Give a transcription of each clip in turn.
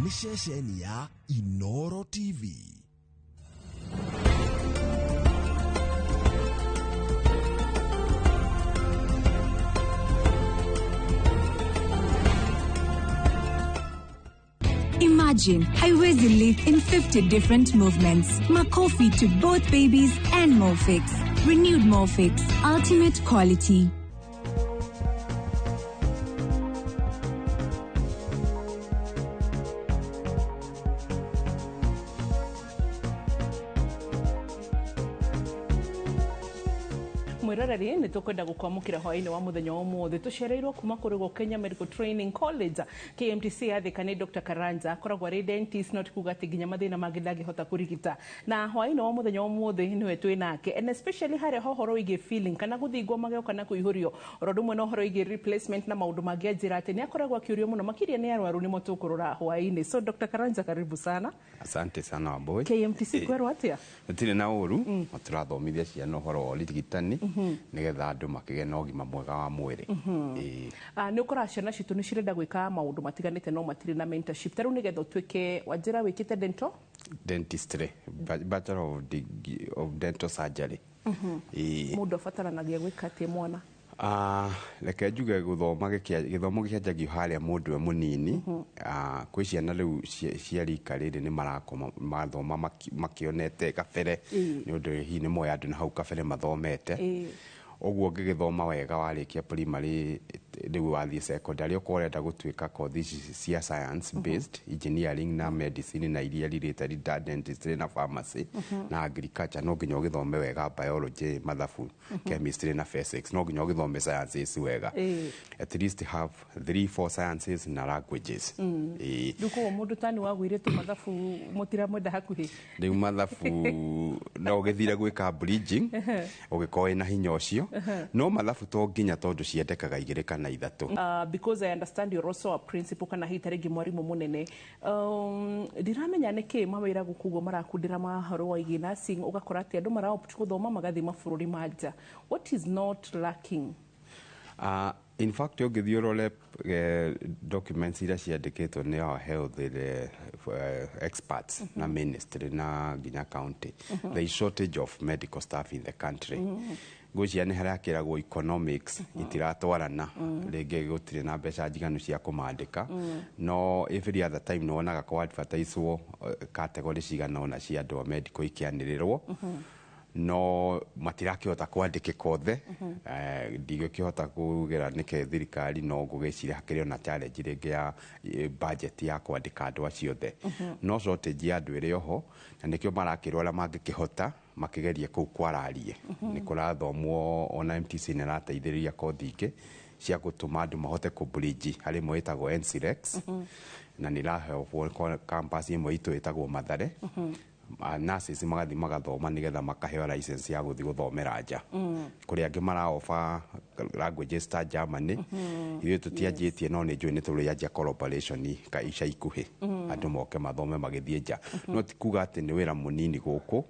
Nĩ ceceni ya Inoro TV. Imagine haiwezi live in 50 different movements. Makofi to both babies and Molfix. Renewed Molfix. Ultimate quality. Mwiroreri, nä tå kwenda gå kwamå kä ra hwaä-inä wa må thenya wa må thä. Tå cereirwo kuma kå rä Kenya Medical Training College, KMTC ya Thika, nä Dr Karanja. Akoragwo arä dentist, no ti kuga atä nginya mathä na mangä ndangä kå rigita. Na hwaä-inä wa må thenya wa må thä nĩwe twĩ nake, and especially harĩa ũhoro wĩgiĩ filling kana gũthingwo magego kana kũihũrio, oro ũndũ ũmwe na ũhoro wĩgiĩ replacement na maũndũ mangĩ. Anjĩra atĩ nĩ akoragwo akĩũrio mũno makĩria nĩ arwaru, nĩmo tũkũrora hwaĩ-inĩ. So Dr Karanja, karibu sana. Asante sana, Wambui. KMTC kwerwo atĩa? Gũtirĩ na ũru. Tũrathomithia ciana ũhoro wa ũrigitani nĩgetha andũ makĩgĩe na ũgima mwega wa mwĩrĩ. Ĩĩ. Ah, nä å koraga ciana citå nä cirenda gwä ka maå ndå matiganä no matirä na mentorship. Ta rä u nä getha å tuä ke wanjä wä kä te dental Dentistry, Bachelor of Dental Surgery. Ĩĩ. Må ndå abataranagia gwä ka atä mwana? Ah, reke njuge gũthoma gĩthomo gĩkĩanjagio harĩa mũndũ e mũnini. Ah, kwĩ ciana rĩu cia rika rĩrĩ nĩ marakoma mathoma makĩonete kabere, nĩ ũndũ hihi nĩ moĩ andũ na hau kabere mathomete. Ũguo ũngĩgĩthoma wega, warĩkia primary, rĩu wathiĩ secondary, okorwo ũrenda gũtuĩka kothi ici cia science based, engineering na medicine na iria related ta dentistry na pharmacy na agriculture, no nginya ũgĩthome wega biology, mathabu, chemistry na physics. No nginya ũgĩthome sciences wega, at least have three four sciences na languages. Ĩĩ. Rä u koguo må ndå tani wagå irä tå mathabu må tiramwenda hakuhä? Rĩu mathabu no ũgĩthire gwĩka bridging ũgĩkorwo wĩna hinya ũcio, no mathabu to nginya, tondũ ciendekaga igĩrĩ kana ithatũ. Because I understand you're also a principal kana hihi tarĩngĩ mwarimũ mũnene, ndiramenya nĩkĩ mawĩra gũkũ ũguo marakundĩra mahoro wa igi nursing, ũgakora atĩ andũ maraopt gũthoma magathiĩ mabũrũri ma nja. What is not lacking? In fact, ũngĩthiĩ ũrore documents iria ciandĩkĩtwo nĩ our health experts na ministry na nginya county, there is shortage of medical staff in the country. Ngwĩciria nĩ harĩa kĩragwo economics itiratwarana, rĩngĩ gũtirĩ na mbeca njiganu cia kũmandĩka. No every other time nĩwonaga kwa advertisewo category cigana ũna cia andũ a medical ikĩanĩrĩrwo, no matirakĩhota kwandĩkĩka othe. Ndigũkĩhota kugĩra nĩkĩ thirikari, no ngũgĩciria hakĩrĩ ona challenge rĩngĩ ya budget ya kwandĩka andũ acio othe. No shortage ya andũ ĩrĩ oho, na nĩkĩo marakĩrwo arĩa mangĩkĩhota makĩgerie kũu kwararie nĩ kũrathomwo. Ona MTC nĩ ĩrateithĩrĩria kothi ingĩ cia gũtũma andũ mahote kũ bridge. Harĩ ĩmwe ĩtagwo NCLEX na nĩ ĩraheo campus ĩmwe itũ ĩtagwo Mathare. Nurses magathiĩ magathoma nĩgetha makaheo license ya gũthiĩ gũthomera nja. Kũrĩ angĩ mara-offer languages ta Germany. Ithuĩ tũtianjĩtie, no nĩ njũĩ nĩ tũrĩanjia collaboration ka ica ikuhĩ, andũ moke mathome magĩthiĩ nja. No ti kuga atĩ nĩ wĩra mũnini gũkũ,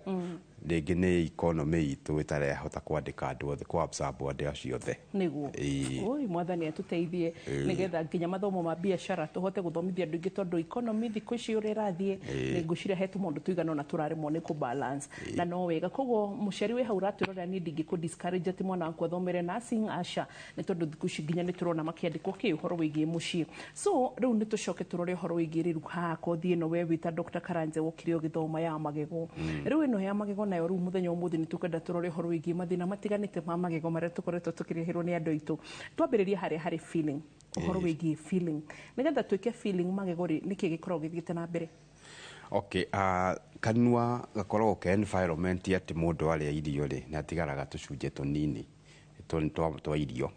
rĩngĩ nĩ economy itũ ĩtarehota kwandĩka andũ othe, kũ absorb andũ acio othe. Nĩguo. Ĩĩ. Oi, Mwathani atũteithie nĩgetha nginya mathomo ma biacara tũhote gũthomithia andũ aingĩ, tondũ economy thikũ ici ũrĩa ĩrathiĩ, nĩ ngwĩciria he tũmaũndũ tũigana ũna tũraremwo nĩ kũ balance na no wega. Koguo mũciari wĩ hau ũratwĩrorera, niĩ ndingĩkũ discourage atĩ mwana waku athomere nursing, aca, nĩ tondũ thikũ ici nginya nĩ tũrona makĩandĩkwo kĩ ũhoro wĩgiĩ mũciĩ. So rĩu nĩ tũcoke tũrore ũhoro wĩgiĩ rĩu haha kothi ĩno we wĩta Dr Karanja wokire ũgĩthoma ya magego. Rĩu ĩno ya magego nayo, rĩu mũthenya ũmũthĩ nĩ tũkwenda tũrore ũhoro wĩgiĩ mathĩna matiganĩte ma magego marĩa tũkoretwo tũkĩreherwo nĩ andũ aitũ. Twambĩrĩrie harĩa harĩ filling, ũhoro wĩgiĩ filling. Nĩgetha twĩke filling magego rĩ, nĩkĩ gĩkoragwo gĩthiĩte na mbere? Okay, kanua gakoragwo ke environment atĩ mũndũ arĩa irio rĩ, nĩ atigaraga tũcunjĩ tũnini twa irio.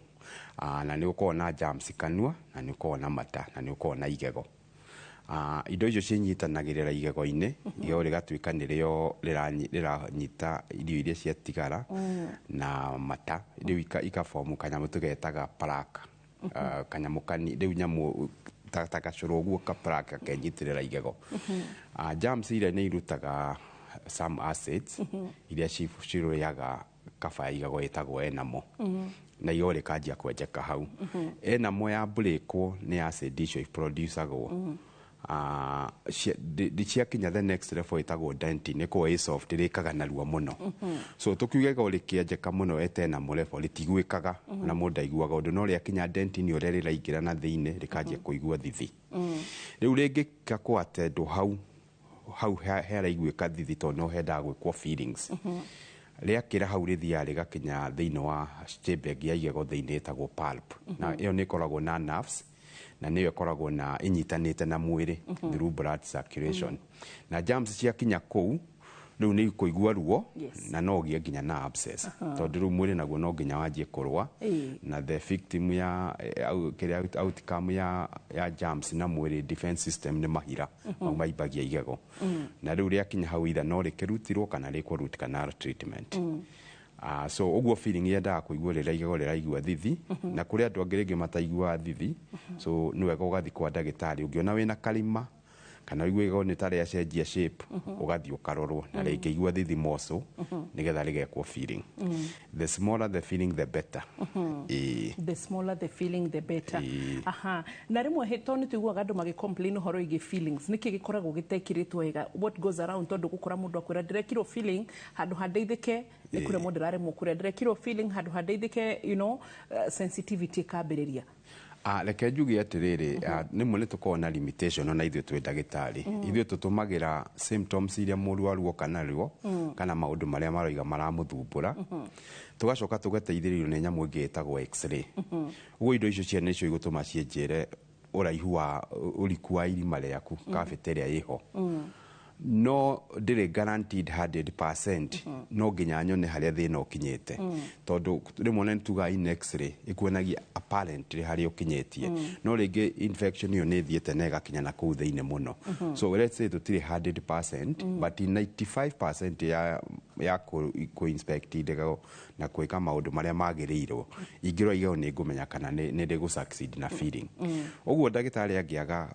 Na nĩ ũkoragwo na germs kanua, na nĩ ũkoragwo na mata, na nĩ ũkoragwo na igego. Indo icio cinyitanagĩrĩra igego-inĩ, igego rĩgatuĩka nĩrĩo rĩranyita irio iria ciatigara na mata. Rĩu ikabomu kanyamũ tũgetaga plaque. Kanyamũ kani rĩu nyamũ ta gacũrũ ũguo, ka plaque gakenyitĩrĩra igego. Germs iria nĩ irutaga some acids iria cirũyaga kaba ya igego ĩtagwo enamel, na igego rĩkanjia kwenjeka hau. Enamel ya breakwo nĩ acid icio iproducagwo. Ciakinya the next level ĩtagwo dentin, ĩkoragwo ĩ soft, rĩkaga narua mũno. So tũkiuge igego rĩkĩenjeka mũno etena level rĩtiguĩkaga na mũndũ ndaiguaga ũndũ, no rĩakinya dentin ũrĩa rĩraingĩra na thĩinĩ rĩkanjia kũigua thithi. Rĩu rĩngĩka kwatendwo hau hau heraiguĩka thithi, tondũ no hendaga gwĩkwo fillings, rĩakĩra hau rĩthiaga rĩgakinya thĩinĩ wa chamber ĩngĩ ya igego thĩinĩ ĩtagwo pulp, na ĩyo nĩ ĩkoragwo na nerves na nĩyo ĩkoragwo na ĩnyitanĩte na mwĩrĩ through blood circulation. Na germs ciakinya kũu rĩu nĩ kũigua ruo na no ũgĩe nginya na abscess, tondũ rĩu mwĩrĩ naguo no nginya wanjie kũrũa na the victim ya kĩrĩa outcome ya germs na mwĩrĩ defense system nĩ mahira mau maimbagia igego. Na rĩu rĩakinya hau either no rĩkĩrutirwo kana rĩkwo root canal treatment. So ũguo feeling yendaga kũigua rĩrĩa igego rĩraigua thithi, na kũrĩ andũ angĩ rĩngĩ mataiguaga thithi, so nĩ wega ũgathiĩ kwa ndagĩtarĩ ũngĩona wĩna karima kana ũigue igego nĩ ta rĩacenjia shape, ũgathiĩ ũkarorwo na rĩngĩigua thithi moco nĩgetha rĩgekwo feeling. The smaller the feeling, the better. Ĩĩ. The smaller the feeling, the better. Ĩĩ. Aha, na rĩmwe tondũ nĩ tũiguaga andũ magĩ complain ũhoro wĩgiĩ feelings, nĩkĩ gĩkoragwo gĩtekĩrĩtwo wega? What goes around? Tondũ gũkora mũndũ akwĩra, "Ndĩrekirwo feeling handũ ha ndeithĩke nĩ kũremwo ndĩraremwo kũrĩa, ndĩrekirwo feeling handũ ha ndeithĩke," sensitivity ĩkambĩrĩria. Reke njuge atĩrĩrĩ, rĩmwe nĩ tũkoragwo na limitation ona ithuĩ twĩ ndagĩtarĩ. Ithuĩ tũtũmagĩra symptoms iria mũrwaru oka narĩo kana maũndũ marĩa maroiga maramũthumbũra, tũgacoka tũgateithĩrĩrio nĩ nyamũ ĩngĩ ĩtagwo X-ray. Ũguo indo icio ciene nĩcio igũtũma ciĩnjĩre ũraihu wa ũriku wa irima rĩaku, cavity ĩrĩa ĩho, no ndĩrĩ guaranteed 100%. No nginya nyone harĩa thĩna ũkinyĩte, tondũ rĩmwe nĩ tugaga in X-ray ĩkuonagia apparently harĩa ũkinyĩtie, no rĩngĩ infection ĩyo nĩ ĩthiĩte na ĩgakinya na kũu thĩinĩ mũno. So let's say tũtirĩ 100%, but 95% ya kũ inspect igego na gwĩka maũndũ marĩa magĩrĩirwo, ingĩrora igego nĩ ngũmenya kana nĩ rĩgũ succeed na filling. Ũguo ndagĩtarĩ angĩaga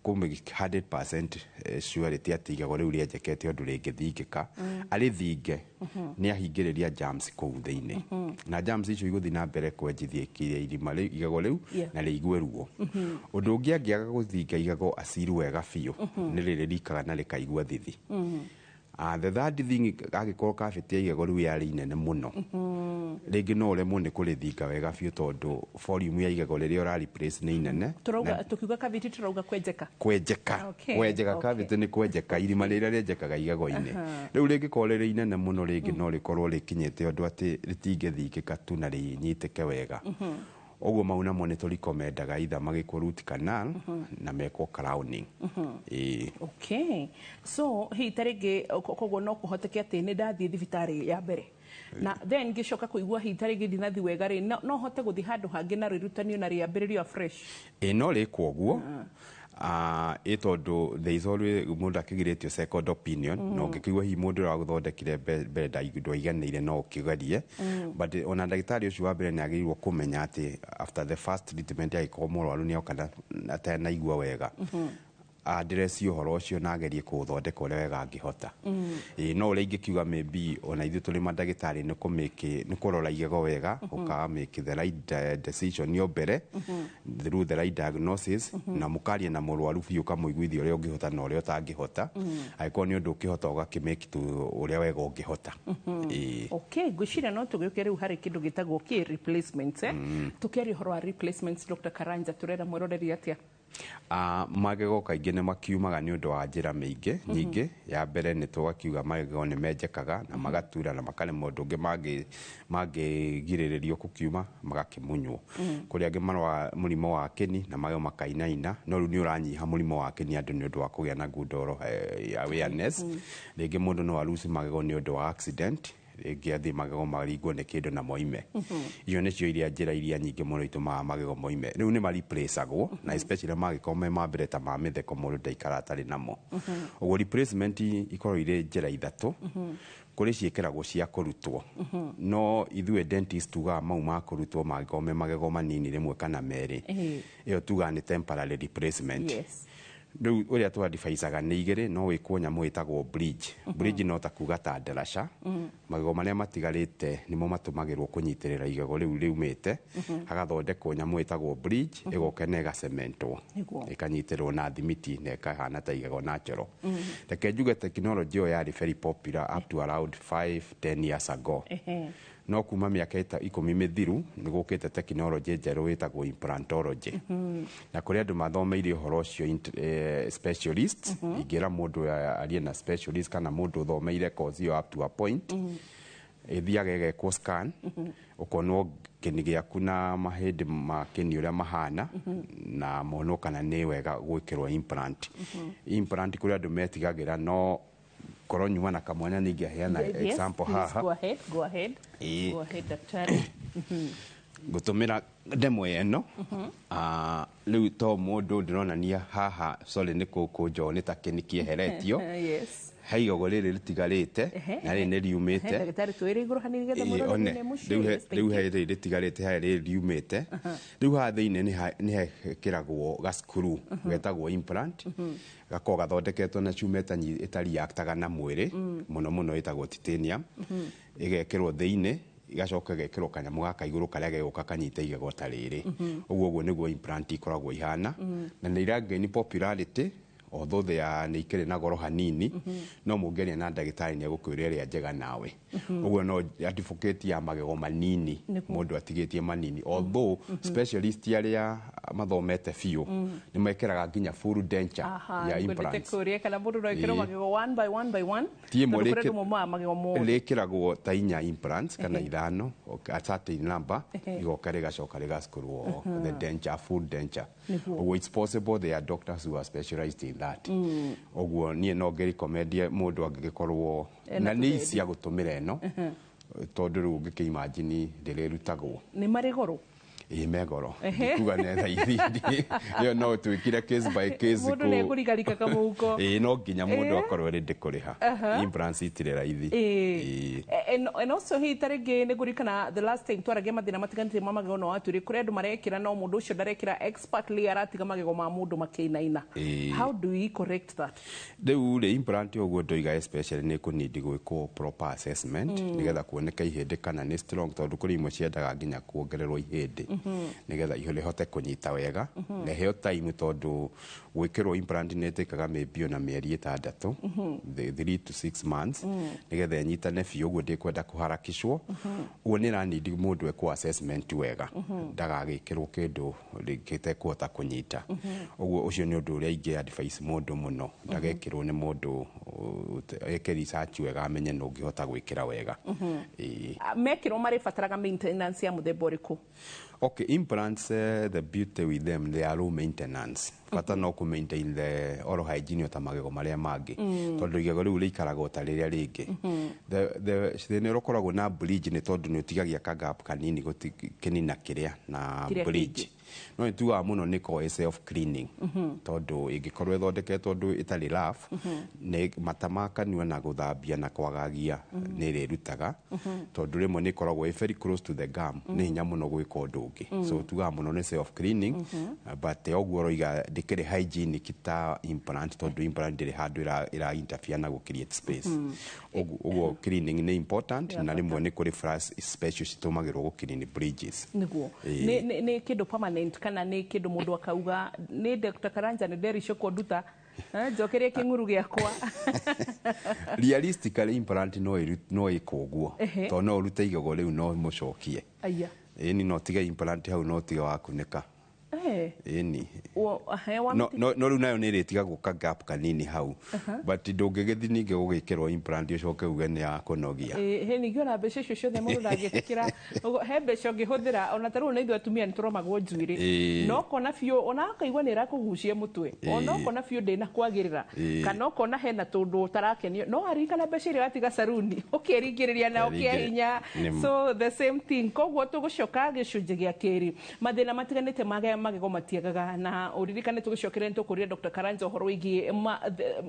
kũmĩ 100% surety atĩ igego rĩu rĩenjekete ũndũ rĩngĩthingĩka, arĩthinge, nĩ ahingĩrĩria germs kũu thĩinĩ, na germs icio igũthiĩ na mbere kwenjithia ikiria irima rĩu igego rĩu na rĩigue ruo. Ũndũ ũngĩ, angĩaga gũthinga igego aciru wega biũ, nĩ rĩrĩ rikaga na rĩkaigua thithi. The third thing, angĩkorwo cavity ya igego rĩu yarĩ inene mũno, rĩngĩ no ũremwo nĩ kũrĩthinga wega biũ, tondũ volume ya igego rĩrĩa ũra replace nĩ inene. Tũrauga, tukiuga cavity tũrauga kwenjeka. Kwenjeka. Kwenjeka. Cavity nĩ kwenjeka, irima rĩrĩa rĩenjekaga igego-inĩ. Rĩu rĩngĩkorwo rĩrĩ inene mũno, rĩngĩ no rĩkorwo rĩkinyĩte ũndũ atĩ rĩtingĩthingĩka tu na rĩnyitĩke wega. Ũguo mau namo nĩ tũrikomendaga either magĩkwo root canal na mekwo crowning. Ĩĩ. Okay, so hihi ta rĩngĩ koguo no kũhoteke atĩ nĩ ndathiĩ thibitarĩ ya mbere na then ngĩcoka kũigua hihi ta rĩngĩ ndinathiĩ wega rĩ, no hote gũthiĩ handũ hangĩ na rĩrutanio na rĩambĩrĩrio afresh? Ĩ, no rĩkwo ũguo. Ĩ tondũ there is always mũndũ akĩgirĩtio second opinion, na ũngĩkĩigua hihi mũndũ ũrĩa wagũthondekire mbere ndwaiganĩire, no ũkĩgerie. But ona ndagĩtarĩ ũcio wa mbere nĩ agĩrĩirwo kũmenya atĩ after the first treatment, angĩkorwo mũrwaru nĩ oka atanaigua wega, address ũhoro ũcio na agerie kũũthondeka ũrĩa wega angĩhota. Ĩ, no ũrĩa ingĩkiuga, maybe ona ithuĩ tũrĩ mandagĩtarĩ nĩ kũmĩke nĩ kũrora igego wega, ũka make the right decision yo mbere through the right diagnosis, na mũkaria na mũrwaru biũ, ũkamũiguithia ũrĩa ũngĩhota na ũrĩa ũtangĩhota. Angĩkorwo nĩ ũndũ ũkĩhota, ũgakĩmake tu ũrĩa wega ũngĩhota. Ĩĩ. Okay, ngwĩciria no tũgĩũke rĩu harĩ kĩndũ gĩtagwo kĩ replacements, eh? Tũkĩaria ũhoro wa replacements, Dr. Karanja, tũrera mwĩroreri atĩa? Magego kaingĩ nĩ makiumaga nĩ ũndũ wa njĩra mĩingĩ nyingĩ. Ya mbere nĩ tũgakiuga magego nĩ menjekaga na magatura na makaremwo ũndũ ũngĩ mangĩgirĩrĩrio kũkiuma, magakĩmunywo. Kũrĩ angĩ marwara mũrimũ wa kĩni na magego makainaina, no rĩu nĩ ũranyiha mũrimũ wa kĩni andũ nĩ ũndũ wa kũgĩa na good oral awareness. Rĩngĩ mũndũ no aruci magego nĩ ũndũ wa accident, rĩngĩ athiĩ magego maringwo nĩ kĩndũ na moime. Icio nĩcio iria njĩra iria nyingĩ mũno itũmaga magego moime. Rĩu nĩ mareplaceagwo, na especially mangĩkorwo me ma mbere ta ma mĩtheko, mũndũ ndaikara atarĩ namo. Ũguo replacement ikoragwo irĩ njĩra ithatũ. Kũrĩ ciĩkĩragwo cia kũrutwo, no ithuĩ dentist tugaga mau ma kũrutwo mangĩkorwo me magego manini rĩmwe kana merĩ, ĩyo tugaga nĩ temporary replacement. Rĩu ũrĩa twadivaicaga nĩ igĩrĩ, no wĩkwo nyamũ ĩtagwo bridge. Bridge no ta kuga ta ndaraca. Magego marĩa matigarĩte nĩmo matũmagĩrwo kũnyitĩrĩra igego rĩu riumĩte. Hagathondekwo nyamũ ĩtagwo bridge, ĩgoka na ĩgacementwo, ĩkanyitĩrĩrwo na thimiti na ĩkahana ta igego natural. Reke njuge technology ĩyo yarĩ very popular up to around 5 10 years ago. No kuma mĩaka 10 mĩthiru nĩ gũkĩte technology njerũ ĩtagwo implantology, na kũrĩ andũ mathomeire ũhoro ũcio, specialist. Ingĩra mũndũ arie na specialist kana mũndũ ũthomeire course ĩyo up to a point. Ĩthiaga ĩgekwo scan, ũkonwo kĩni gĩaku na mahĩndĩ ma kĩni ũrĩa mahana, na monwo kana nĩ wega gwĩkĩrwo implant. Implant kũrĩ andũ metigagĩra, no korwo nyuma na kamwanya nĩ ingĩaheana example Please. haha. Go ahead, go ahead. Go ahead, daktari. Ngũtũmĩra ndemwa ĩno. Rĩu to mũndũ ndĩronania haha, sorry, nĩ kũnjwo nĩ ta kĩni kĩeheretio. He igego rĩrĩ rĩtigarĩte na rĩrĩ nĩ riumĩte. Ndagĩtarĩ, twĩre igũrũ hanini getha Ĩĩ, mũrore one, nĩ mũciĩ. rĩu Yes, thank rĩu you. he rĩrĩ rĩtigarĩte harĩa rĩrĩ riumĩte. Rĩu haha thĩinĩ nĩ hekĩragwo gacukuru getagwo implant, gakoragwo gathondeketwo na cuma ĩtariaktaga na mwĩrĩ mũno mũno, ĩtagwo titanium. Ĩgekĩrwo thĩinĩ, igacoka ĩgekĩrwo kanyamũ gaka igũrũ karĩa gegũka kanyite igego ta rĩrĩ. Ũguo nĩguo implant ikoragwo ihana, na nĩ iragain popularity, although they are nĩ ikĩrĩ na goro hanini. No mũngĩaria na ndagĩtarĩ nĩ egũkwĩra ĩrĩa njega nawe. Ũguo no advocate ya magego manini, mũndũ atigĩtie manini, although specialist arĩa mathomete biũ nĩ mekĩraga nginya full denture ya ngwendete implants. kũria kana mũndũ no ĩkĩrwo magego one by one by one. Ti ĩmwe. Tondũ kũrĩ andũ momaga magego mothe. Rĩkĩragwo ta inya implants kana ithano, a certain number, igoka rĩgacoka rĩgacukurwo the denture, full denture. Ũguo it's possible, there are doctors who are specialized in that. Ũguo niĩ no ngĩrecommendie mũndũ angĩgĩkorwo Ena na nĩ tũthendi. cia gũtũmĩra ĩno, tondũ rĩu ũngĩkĩimagine ndĩrĩrutagwo. Nĩ marĩ goro? Ĩ, megoro, ndikuga nĩ raithi ĩyo, no twĩkire case by case. Mũndũ nĩ ekũrikarika kamũhuko. Ĩ, no nginya mũndũ akorwo ready kũrĩha. Implants itirĩ raithi. Ĩĩ. And also hihi ta rĩngĩ nĩ ngũririkana the last time twaragia mathĩna matiganĩte ma magego, no watwĩre kũrĩ andũ marekĩra, no mũndũ ũcio ndarekĩra expertly, aratiga magego ma mũndũ makĩinaina. How do we correct that? Rĩu rĩ, implant ũguo ndoiga, especially nĩ kũnindi gwĩkwo proper assessment nĩgetha kuoneka ihĩndĩ kana nĩ strong, tondũ kũrĩ imwe ciendaga nginya kuongererwo ihĩndĩ nĩgetha rĩhote kũnyita wega, na ĩheo time, tondũ gwĩkĩrwo implant nĩ ĩtĩkaga maybe ona mĩeri 6, 3 to 6 months, nĩgetha ĩnyitane biũ. Ũguo ndĩkwenda kũharakishwo. Ũguo nĩ ĩranindi mũndũ ekwo assessment wega, ndagagĩkĩrwo kĩndũ gĩtekũhota kũnyita. Ũguo ũcio nĩ ũndũ ũrĩa ingĩ advice mũndũ mũno, ndagekĩrwo nĩ mũndũ eke research wega, amenye nũ ũngĩhota gwĩkĩra wega. Ĩĩ. Ah, mekĩrwo marĩbataraga maintenance ya mũthemba ũrĩkũ? Okay, implants, the beauty with them, they are low maintenance. Bata no kũ maintain the oral hygiene o ta magego marĩa mangĩ, tondũ igego rĩu rĩikaraga o ta rĩrĩa rĩngĩ. The thĩna ũrĩa ũkoragwo na bridge nĩ tondũ nĩ ũtigagia ka gap kanini kĩnina kĩrĩa na Kĩrĩa bridge. kĩngĩ. No nĩ tugaga mũno nĩ ĩkoragwo ĩ self cleaning, tondũ ĩngĩkorwo ĩthondeketwo ũndũ ĩtarĩ rough, nĩ mata ma kanua na gũthambia na kwagagia nĩ ĩrĩrutaga, tondũ rĩmwe nĩ ĩkoragwo ĩ very close to the gum, nĩ hinya mũno gwĩka ũndũ ũngĩ. So tugaga mũno nĩ self cleaning, but ũguo ũroiga ndĩkĩrĩ hygienic ta implant, tondũ implant ndĩrĩ handũ ĩra interfere na gũ create space. Ũguo cleaning nĩ important, na rĩmwe nĩ kũrĩ floss special citũmagĩrwo gũ clean bridges. Nĩguo. Nĩ kĩndũ permanent kana nĩ kĩndũ mũndũ akauga nĩ Dr. Karanja nĩ ndericũkwo nduta, njokerie kĩng'uru gĩakwa? Realistically, implant no ĩkwo ũguo, tondũ no ũrute igego rĩu no mũcokie. Aya. Ĩni, no tige implant hau, no tige wakunĩka. Ĩni. No no rĩu nayo nĩ ĩrĩtigagwo ka gap kanini hau, but ndũngĩgĩthiĩ ningĩ gũgĩkĩrwo implant ũcoke uge nĩ ya kũnogia. Ĩ ningĩ ona mbeca icio ciothe mũndũ ndangĩtĩkĩra. Ũguo, he mbeca ũngĩhũthĩra ona ta rĩu na ithuĩ atumia nĩ tũromagwo njuĩrĩ, no ũkona biũ ona ũkaigua nĩ ĩrakũgucia mũtwe, ona ũkona biũ ndĩna kwagĩrĩra, kana ũkona hena tũndũ ũtarakenio, no waririkana mbeca iria watiga saruni ũkĩringĩrĩria na ũkĩahinya. Nĩ ma. So the same thing. Koguo tũgũcoka gĩcunjĩ gĩa kerĩ, mathĩna matiganĩte ma magego. Magego matiagaga na uririkane tugicokere nitukuria Dr. Karanja uhoro wigie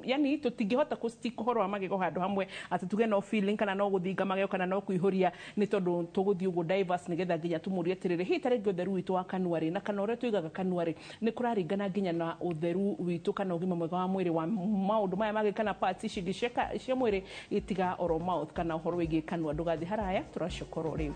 yani tutingihota ku stick uhoro wa magego handu hamwe ati tuge no feeling kana no guthinga magego kana no kuihuria, ni tondu tuguthii uguo diverse nigetha nginya tumurie atiriri, hihi ta ringi utheru witu wa kanua ri na kana uria tuigaga kanua ri ni kuraringana nginya na utheru witu kana ugima mwega wa mwiri wa maundu maya mangĩ kana parts ici ingĩ cia mwĩrĩ itiga oral mouth kana uhoro wĩgiĩ kanua. Ndũgathiĩ haraya, tũracokorwo rĩu.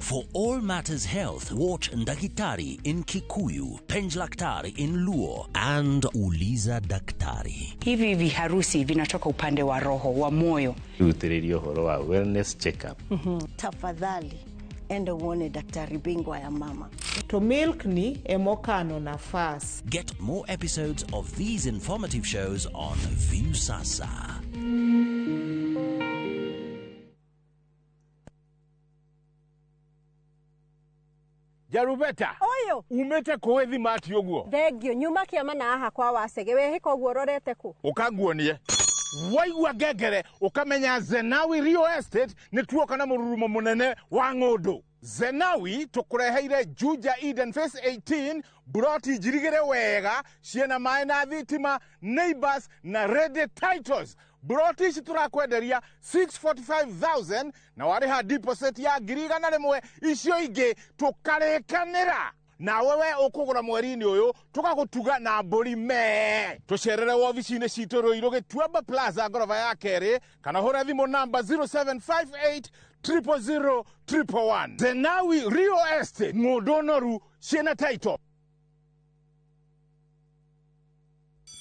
For all matters health, watch Ndagitari in Kikuyu, Penjlaktari in Luo, and Uliza Daktari. Hivi viharusi vinatoka upande wa roho, wa moyo. Rutĩrĩria ũhoro wa wellness check-up. Tafadhali enda uone daktari bingwa ya mama. To milk ni emokano nafas. Get more episodes of these informative shows on Viusasa. Jarubeta. Oyo. Umete kũĩ thimati ũguo. Thengio, nyuma kĩama na haha kwa Wacege, wehĩka ũguo ũrorete kũ? Ũkanguonie. Waigua ngengere ũkamenya Zenawi Real Estate nĩ tuoka na mũrurumo mũnene wa ng'ũndũ. Zenawi tũkũreheire Juja Eden Phase 18, buroti njirigĩre wega ciĩna maĩ na thitima, neighbors na ready titles. Buroti ici tũrakwenderia 645,000 na warĩha deposit ya 100,000, icio ingĩ tũkarĩkanĩra nawe. We ũkũgũra mweri-inĩ ũyũ, tũgagũtuga na mbũri mee. Tũcerere wobici-inĩ citũ Rũirũ Gĩtuamba Plaza, ngoroba ya kerĩ, kana hũra thimũ namba 0758 000 111. Zenawi Real Estate, ng'ũndũ noru ciĩna title.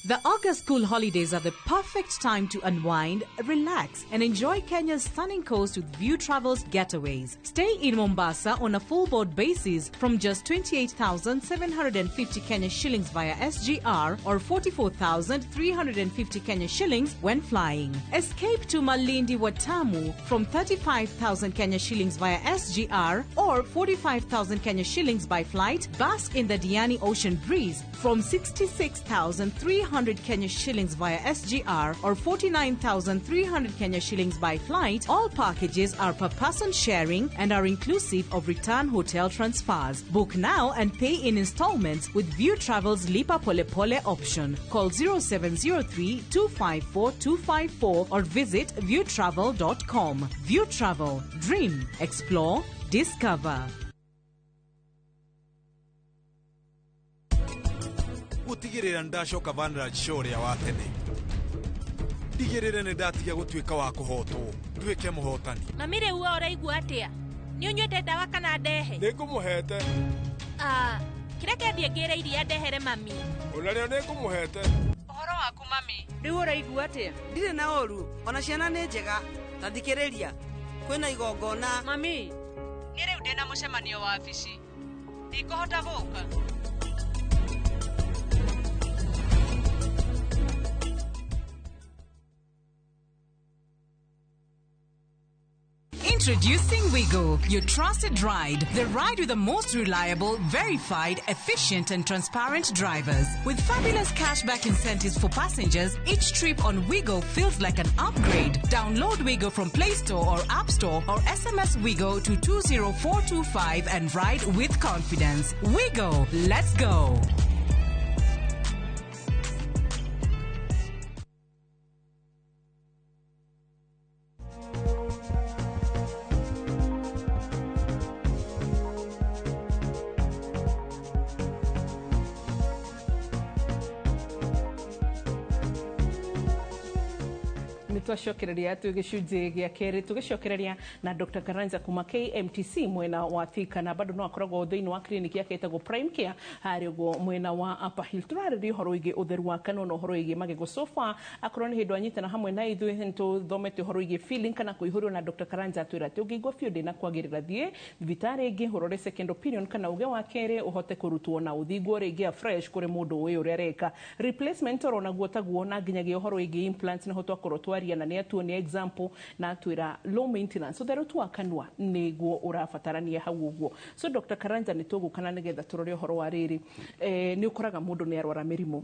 The August school holidays are the perfect time to unwind, relax, and enjoy Kenya's stunning coast with View Travels Getaways. Stay in Mombasa on a full board basis from just 28,750 Kenya shillings via SGR or 44,350 Kenya shillings when flying. Escape to Malindi Watamu from 35,000 Kenya shillings via SGR or 45,000 Kenya shillings by flight. Bask in the Diani Ocean breeze from 66,300 Kenya shillings via SGR or 49,300 Kenya shillings by flight. All packages are per person sharing and are inclusive of return hotel transfers. Book now and pay in installments with View Travel's Lipa Pole Pole option. Call 0703 254 254 or visit viewtravel.com. View Travel. Dream, explore, discover. Gũtigĩrĩra nĩ ndacoka Vanraj Show ũrĩa wa tene, ndigĩrĩre nĩ ndatiga gũtuĩka wa kũhotwo, nduĩke mũhotani. Mami, rĩu we ũraigua atĩa? Nĩ ũnyuĩte ndawa kana ndehe? Nĩ ngũmũhete. Ah, kĩreke thiĩ ngĩre iria ndehere mami. Onarĩo nĩ ngũmũhete. Ũhoro waku mami, rĩu ũraigua atĩa? Ndirĩ na ũru, ona ciana nĩ njega. Ta thikĩrĩria, kwĩna igongona. Mami, niĩ rĩu ndĩna mũcemanio wa wabici, ndikũhota gũka. Introducing Wigo, your trusted ride. The ride with the most reliable, verified, efficient, and transparent drivers. With fabulous cashback incentives for passengers, each trip on Wigo feels like an upgrade. Download Wigo from Play Store or App Store or SMS Wigo to 20425 and ride with confidence. Wigo, let's go. Nĩ twacokereria twĩ gĩcunjĩ gĩa kerĩ, tũgĩcokereria na Dr. Karanja kuma KMTC mwena wa Thika, na bado no akoragwo thĩinĩ wa clinic yake ĩtagwo Prime Care harĩa ũguo mwena wa Upper Hill. Tũrarĩria ũhoro wĩgiĩ ũtheru wa kanua na ũhoro wĩgiĩ magego. So far, akorwo nĩ hĩndĩ wanyitana hamwe na ithuĩ, nĩ tũthomete ũhoro wĩgiĩ feeling kana kũihũrwo, na Dr. Karanja atwĩra atĩ ũngĩigua biũ ndĩna kwagĩrĩra, thiĩ thibitarĩ ĩngĩ ũrore second opinion kana uge wa kerĩ, ũhote kũrutwo na ũthingwo rĩngĩ afresh kũrĩ mũndũ ũĩ ũrĩa areka. Replacement oro naguo taguo, na nginyagia ũhoro wĩgiĩ implants nĩho twakorwo twaria. Tũraria na nĩ atuonia example na atwĩra low maintenance, ũtheru tu wa kanua nĩguo ũrabatarania hau ũguo. So Dr. Karanja, nĩ tũgũkana nĩgetha tũrore ũhoro wa rĩrĩ, nĩ ũkoraga mũndũ nĩ arwara mĩrimũ,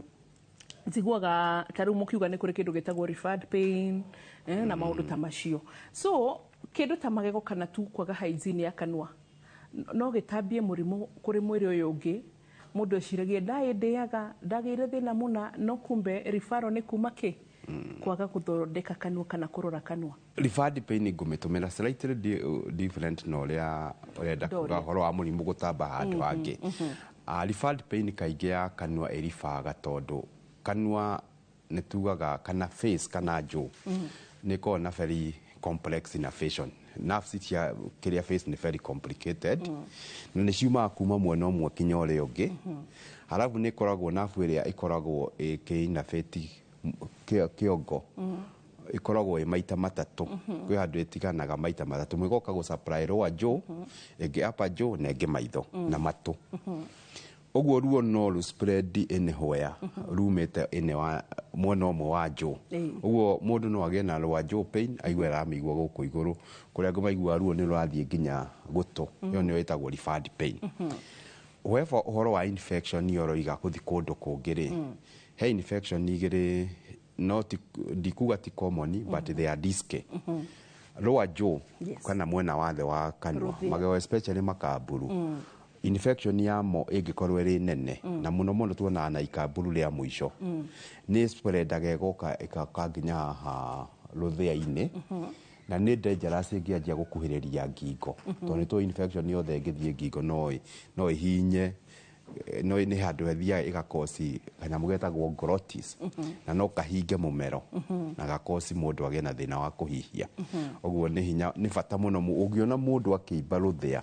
njiguaga ta rĩu mũkiuga nĩ kũrĩ kĩndũ gĩtagwo referred pain, na maũndũ ta macio. So kĩndũ ta magego kana tu kwaga hygiene ya kanua no gĩtambie mũrimũ kũrĩ mwĩrĩ ũyũ ũngĩ. Mũndũ eciragia ndaĩ ndĩaga ndagĩire thĩna mũna, no kumbe referral nĩ kuma kĩ kwaga gũthondeka kanua kana kũrora kanua. Referred pain ngũmĩtũmĩra slightly different na ũrĩa ũrenda kuga. Ndoria. Ũhoro wa mũrimũ gũtamba handũ hangĩ. Referred pain kaingĩ ya kanua ĩribaga tondũ kanua nĩ tugaga kana face kana jaw nĩ ĩkoragwo na very complex innervation. Nerves cia kĩrĩa face nĩ very complicated na nĩ ciumaga kuma mwena ũmwe kinya ũrĩa ũngĩ. Halafu nĩ ĩkoragwo nerve ĩrĩa ĩkoragwo ĩkĩ-innervate kĩongo, ĩkoragwo ĩ maita matatũ. Kwĩ handũ ĩtiganaga maita matatũ, ĩmwe ĩgoka gũ supply lower jaw, ĩngĩ upper jaw, na ĩngĩ maitho na matũ. Ũguo ruo no rũ spread anywhere rumĩte ĩne wa mwena ũmwe wa jaw. Ũguo mũndũ no agĩe na lower jaw pain, aigue aramĩigua gũkũ igũrũ, kũrĩa angĩ maigua ruo nĩ rũrathiĩ nginya gũtũ. Ĩyo nĩyo ĩtagwo referred pain. However, ũhoro wa infection nĩ ũroiga gũthiĩ kũndũ kũngĩ rĩ, he infection igĩrĩ, no ndikuga ti common, but they are risky. Lower jaw kana mwena wa thĩ wa kanua, Rũthĩa. magego especially makamburu, infection yamo ĩngĩkorwo ĩrĩ nene, na mũno mũno tuonaga na ikamburu rĩa mũico, nĩ spreadaga ĩgoka ĩgoka nginya haha rũthĩa-inĩ, na nĩ dangerous ĩngĩanjia gũkuhĩrĩria ngingo, tondũ nĩ tũĩ infection yothe ĩngĩthiĩ ngingo no ĩhinye, no nĩ handũ hethiaga ĩgakoci kanyamũ getagwo glottis, na no kahinge mũmero na gakoci mũndũ agĩe na thĩna wa kũhihia. Ũguo nĩ hinya, nĩ bata mũno ũngĩona mũndũ akĩimba rũthĩa,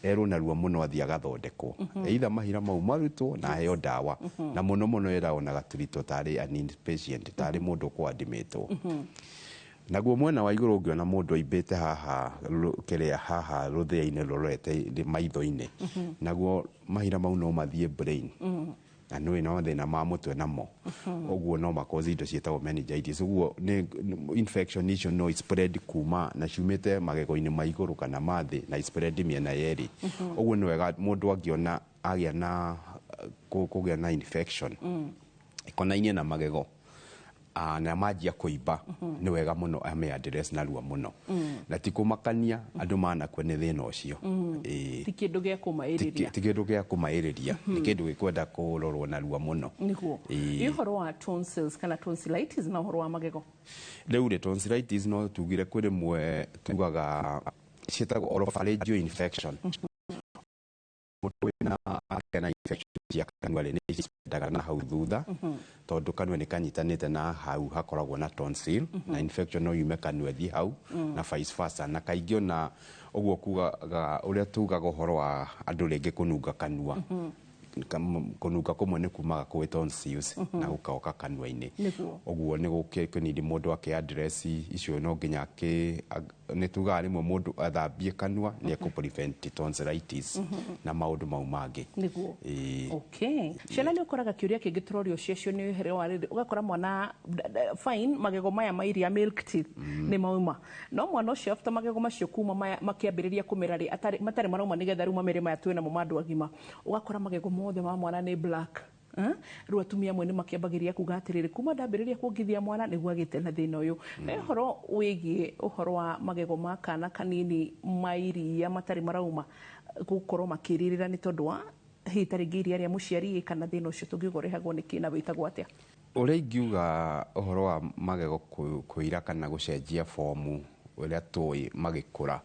erwo narua mũno athiĩ agathondekwo, either mahira mau marutwo na aheo ndawa, na mũno mũno ĩragwo na gaturitwo tarĩ an inpatient, tarĩ mũndũ ũkwadimĩtwo. Naguo mwena wa igũrũ, ũngĩona mũndũ aimbĩte haha kĩrĩa haha rũthĩa-inĩ rũrorete maitho-inĩ, naguo mahira mau no mathiĩ brain, na nĩ na mathĩna ma mũtwe namo, ũguo no makozi indo ciĩtagwo meningitis. Ũguo nĩ infection icio no spread kuma na ciumĩte magego-inĩ ma igũrũ kana ma thĩ na spread mĩena yerĩ. Ũguo nĩ wega mũndũ angĩona agĩa na kũgĩa na infection ĩkonainie na magego, na manjia kũimba, nĩ wega mũno ame address narua mũno, na ti kũmakania andũ manakua nĩ thĩna ũcio. Ĩĩ. Ti kĩndũ gĩa kũmaĩrĩria. Ti kĩndũ gĩa kũmaĩrĩria, nĩ kĩndũ gĩkwenda kũrorwo narua mũno. Nĩguo. Ĩĩ. Ĩ ũhoro wa tonsils kana tonsillitis na ũhoro wa magego? Rĩu rĩ, tonsillitis no tugire kwĩ rĩmwe tugaga ciĩtagwo oropharyngeal infection. Mũndũ wĩna akĩgĩa na infection cia kanua rĩ, nĩ ciendaga na hau thutha, tondũ kanua nĩ kanyitanĩte na hau hakoragwo na tonsil, na infection no yume kanua ĩthiĩ hau na vice versa. Na kaingĩ ona ũguo kugaga ũrĩa tugaga ũhoro wa andũ rĩngĩ kũnunga kanua, kũnunga kũmwe nĩ kumaga kwĩ tonsils na gũkoka kanua-inĩ. Ũguo nĩ gũkĩnidi mũndũ akĩ address icio, no nginya nĩ tugaga rĩmwe mũndũ athambie kanua nĩ ekũ prevent tonsillitis na maũndũ mau mangĩ. Ĩĩ. Okay, ciana nĩ ũkoraga kĩũria kĩngĩ tũrorio ciacio nĩ ũhoro wa rĩrĩ, ũgakora mwana fine, magego maya ma iria, milk teeth, nĩ mauma, no mwana ũcio after magego macio kuma maya makĩambĩrĩria kũmera rĩ, matarĩ marauma nĩgetha rĩu mamere maya twĩ namo ma andũ agima, ũgakora magego mothe ma mwana nĩ black. Eh? Rĩu atumia amwe nĩ makĩambagĩrĩria kuga atĩrĩrĩ, kuma ndambĩrĩria kuongithia mwana nĩguo agĩte na thĩna ũyũ. He ũhoro wĩgiĩ ũhoro wa magego ma kana kanini ma iria matarĩ marauma gũkorwo makĩrĩrĩra nĩ tondũ wa hihi ta rĩngĩ iria rĩa mũciari kana thĩna ũcio tũngiuga ũrehagwo nĩ kĩ na wĩtagwo atĩa? Ũrĩa ingiuga ũhoro wa magego kũira kana gũcenjia fomu ũrĩa tũĩ magĩkũra,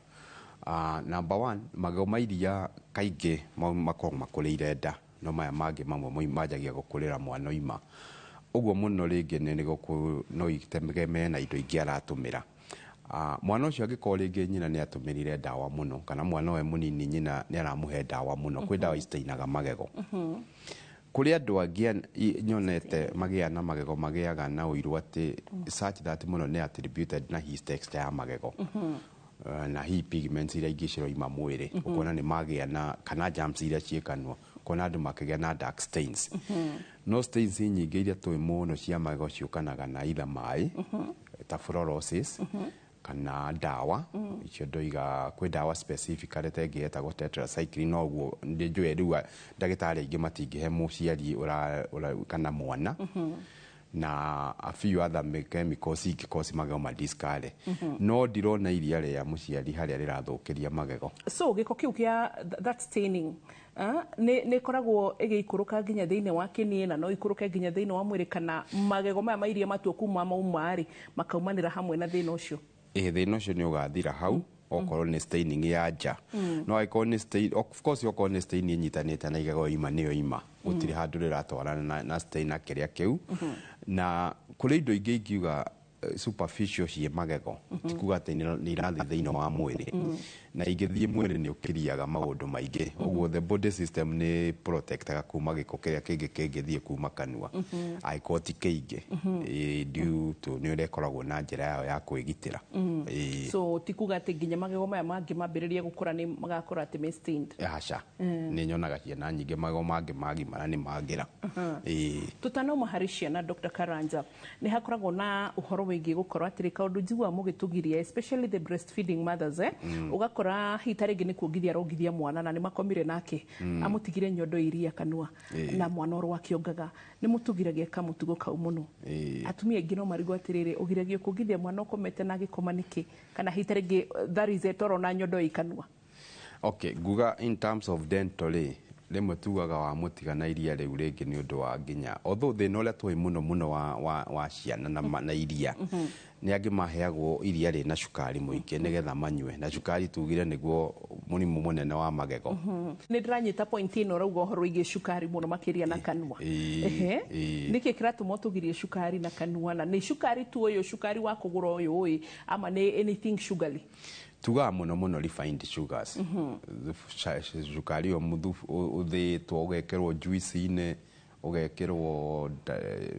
number one, magego ma iria kaingĩ makoragwo makũrĩire nda, no maya mangĩ mamwe manjagia gũkũrĩra mwana oima. Ũguo mũno rĩngĩ nĩ no itegemee na indo ingĩ aratũmĩra. Mwana ũcio angĩkorwo rĩngĩ nyina nĩ atũmĩrire ndawa mũno, kana mwana we mũnini nyina nĩ aramũhe ndawa mũno, kwĩ ndawa citainaga magego. Kũrĩ andũ angĩ nyonete magĩa na magego magĩaga na ũiru atĩ such that mũno nĩ attributed na his texture ya magego, na hihi pigments iria ingĩ ciroima mwĩrĩ, ũkona nĩ magĩa na kana germs iria ciĩ kanua, ũkona andũ makĩgĩa na dark stains. No stains nyingĩ iria tũĩ mũno cia magego ciũkanaga na either maĩ. Ta fluorosis kana ndawa icio ndoiga, kwĩ ndawa specifically ta ĩngĩ yetagwo tetracycline, no ũguo nĩ njũĩ rĩu ndagĩtarĩ aingĩ matingĩhe mũciari kana mwana, na a few other chemicals ingĩkorwo magego madiscare, no ndirona iria rĩa mũciari harĩa rĩrathũkĩria magego. So gĩko kĩu kĩa that staining nĩ ĩkoragwo ĩgĩikũrũka nginya thĩinĩ wa kĩni, na no ikũrũke nginya thĩinĩ wa mwĩrĩ, kana magego maya ma iria matua kuma mauma rĩ, makaumanĩra hamwe na thĩna ũcio? Ĩ, thĩna ũcio nĩ ũgathira hau okorwo nĩ staining ya nja. No angĩkorwo nĩ stain, of course, okorwo nĩ stain ĩnyitanĩte na igego ima, nĩyo ima gũtirĩ handũ rĩratwarana na stain na kĩrĩa kĩu. Na kũrĩ indo ingĩ ingiuga superficial ciĩ magego, ti kuga atĩ nĩ irathiĩ thĩinĩ wa mwĩrĩ, na ingĩthiĩ mwĩrĩ nĩ ũkĩriaga maũndũ maingĩ. Ũguo the body system nĩ protectaga kuma gĩko kĩrĩa kĩngĩ kĩngĩthiĩ kuma kanua, angĩkorwo ti kĩingĩ. Due to nĩ ũrĩa ĩkoragwo na njĩra yayo ya kwĩgitĩra. So ti kuga atĩ nginya magego maya mangĩ mambĩrĩria gũkũra nĩ magakorwo atĩ me stained? Aca, nĩ nyonaga ciana nyingĩ magego mangĩ magimara nĩ mangĩra. Ĩĩ. Tutanauma harĩ ciana, Dr. Karanja, nĩ hakoragwo na ũhoro wĩgiĩ gũkorwo atĩrĩ, kaũndũ njiguaga mũgĩtũgiria, especially the breastfeeding mothers, eh? Ũgakora hihi ta rĩngĩ nĩ kuongithia arongithia mwana na nĩ makomire nake, amũtigire nyondo iria kanua, na mwana oro akĩongaga. Nĩ mũtũgiragia kamũtugo kau mũno. Atumia aingĩ no marigwo atĩrĩrĩ, ũgiragio kuongithia mwana ũkomete na agĩkoma nĩkĩ? Kana hihi ta rĩngĩ that is it, oro na nyondo ĩ kanua? Okay, nguga in terms of dental rĩ, rĩmwe tugaga wamũtiga na iria rĩu rĩngĩ nĩ ũndũ wa nginya, although thĩna ũrĩa tũĩ mũno mũno wa ciana na iria, nĩ angĩ maheagwo iria rĩna cukari mũingĩ nĩgetha manyue, na cukari tugire nĩguo mũrimũ mũnene wa magego. Nĩ ndĩranyita point ĩno ũrauga ũhoro wĩgiĩ cukari mũno makĩria na kanua. Ehe. Nĩkĩ kĩratũma ũtũgirie cukari na kanua? Na nĩ cukari tu ũyũ, cukari wa kũgũra ũyũ ũĩ, ama nĩ anything sugary? Tugaga mũno mũno refined sugars. Cukari ũyũ ũthĩĩtwo, ũgekĩrwo juice-inĩ, ũgekĩrwo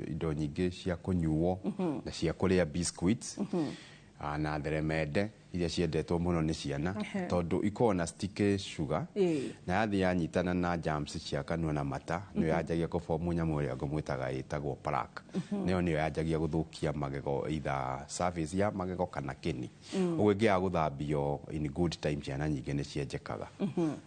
indo nyingĩ cia kũnyuo na cia kũrĩa, biscuits, na theremende iria ciendetwo mũno nĩ ciana, tondũ ikoragwo na sticky sugar, na yathiĩ yanyitana na germs cia kanua na mata, nĩyo yanjagia kũbomu nyamũ ĩrĩa ngũmwĩtaga ĩtagwo plaque. Nĩyo yanjagia gũthũkia magego, either surface ya magego kana kĩni. Ũguo ĩngĩaga gũthambio in good time, ciana nyingĩ nĩ cienjekaga.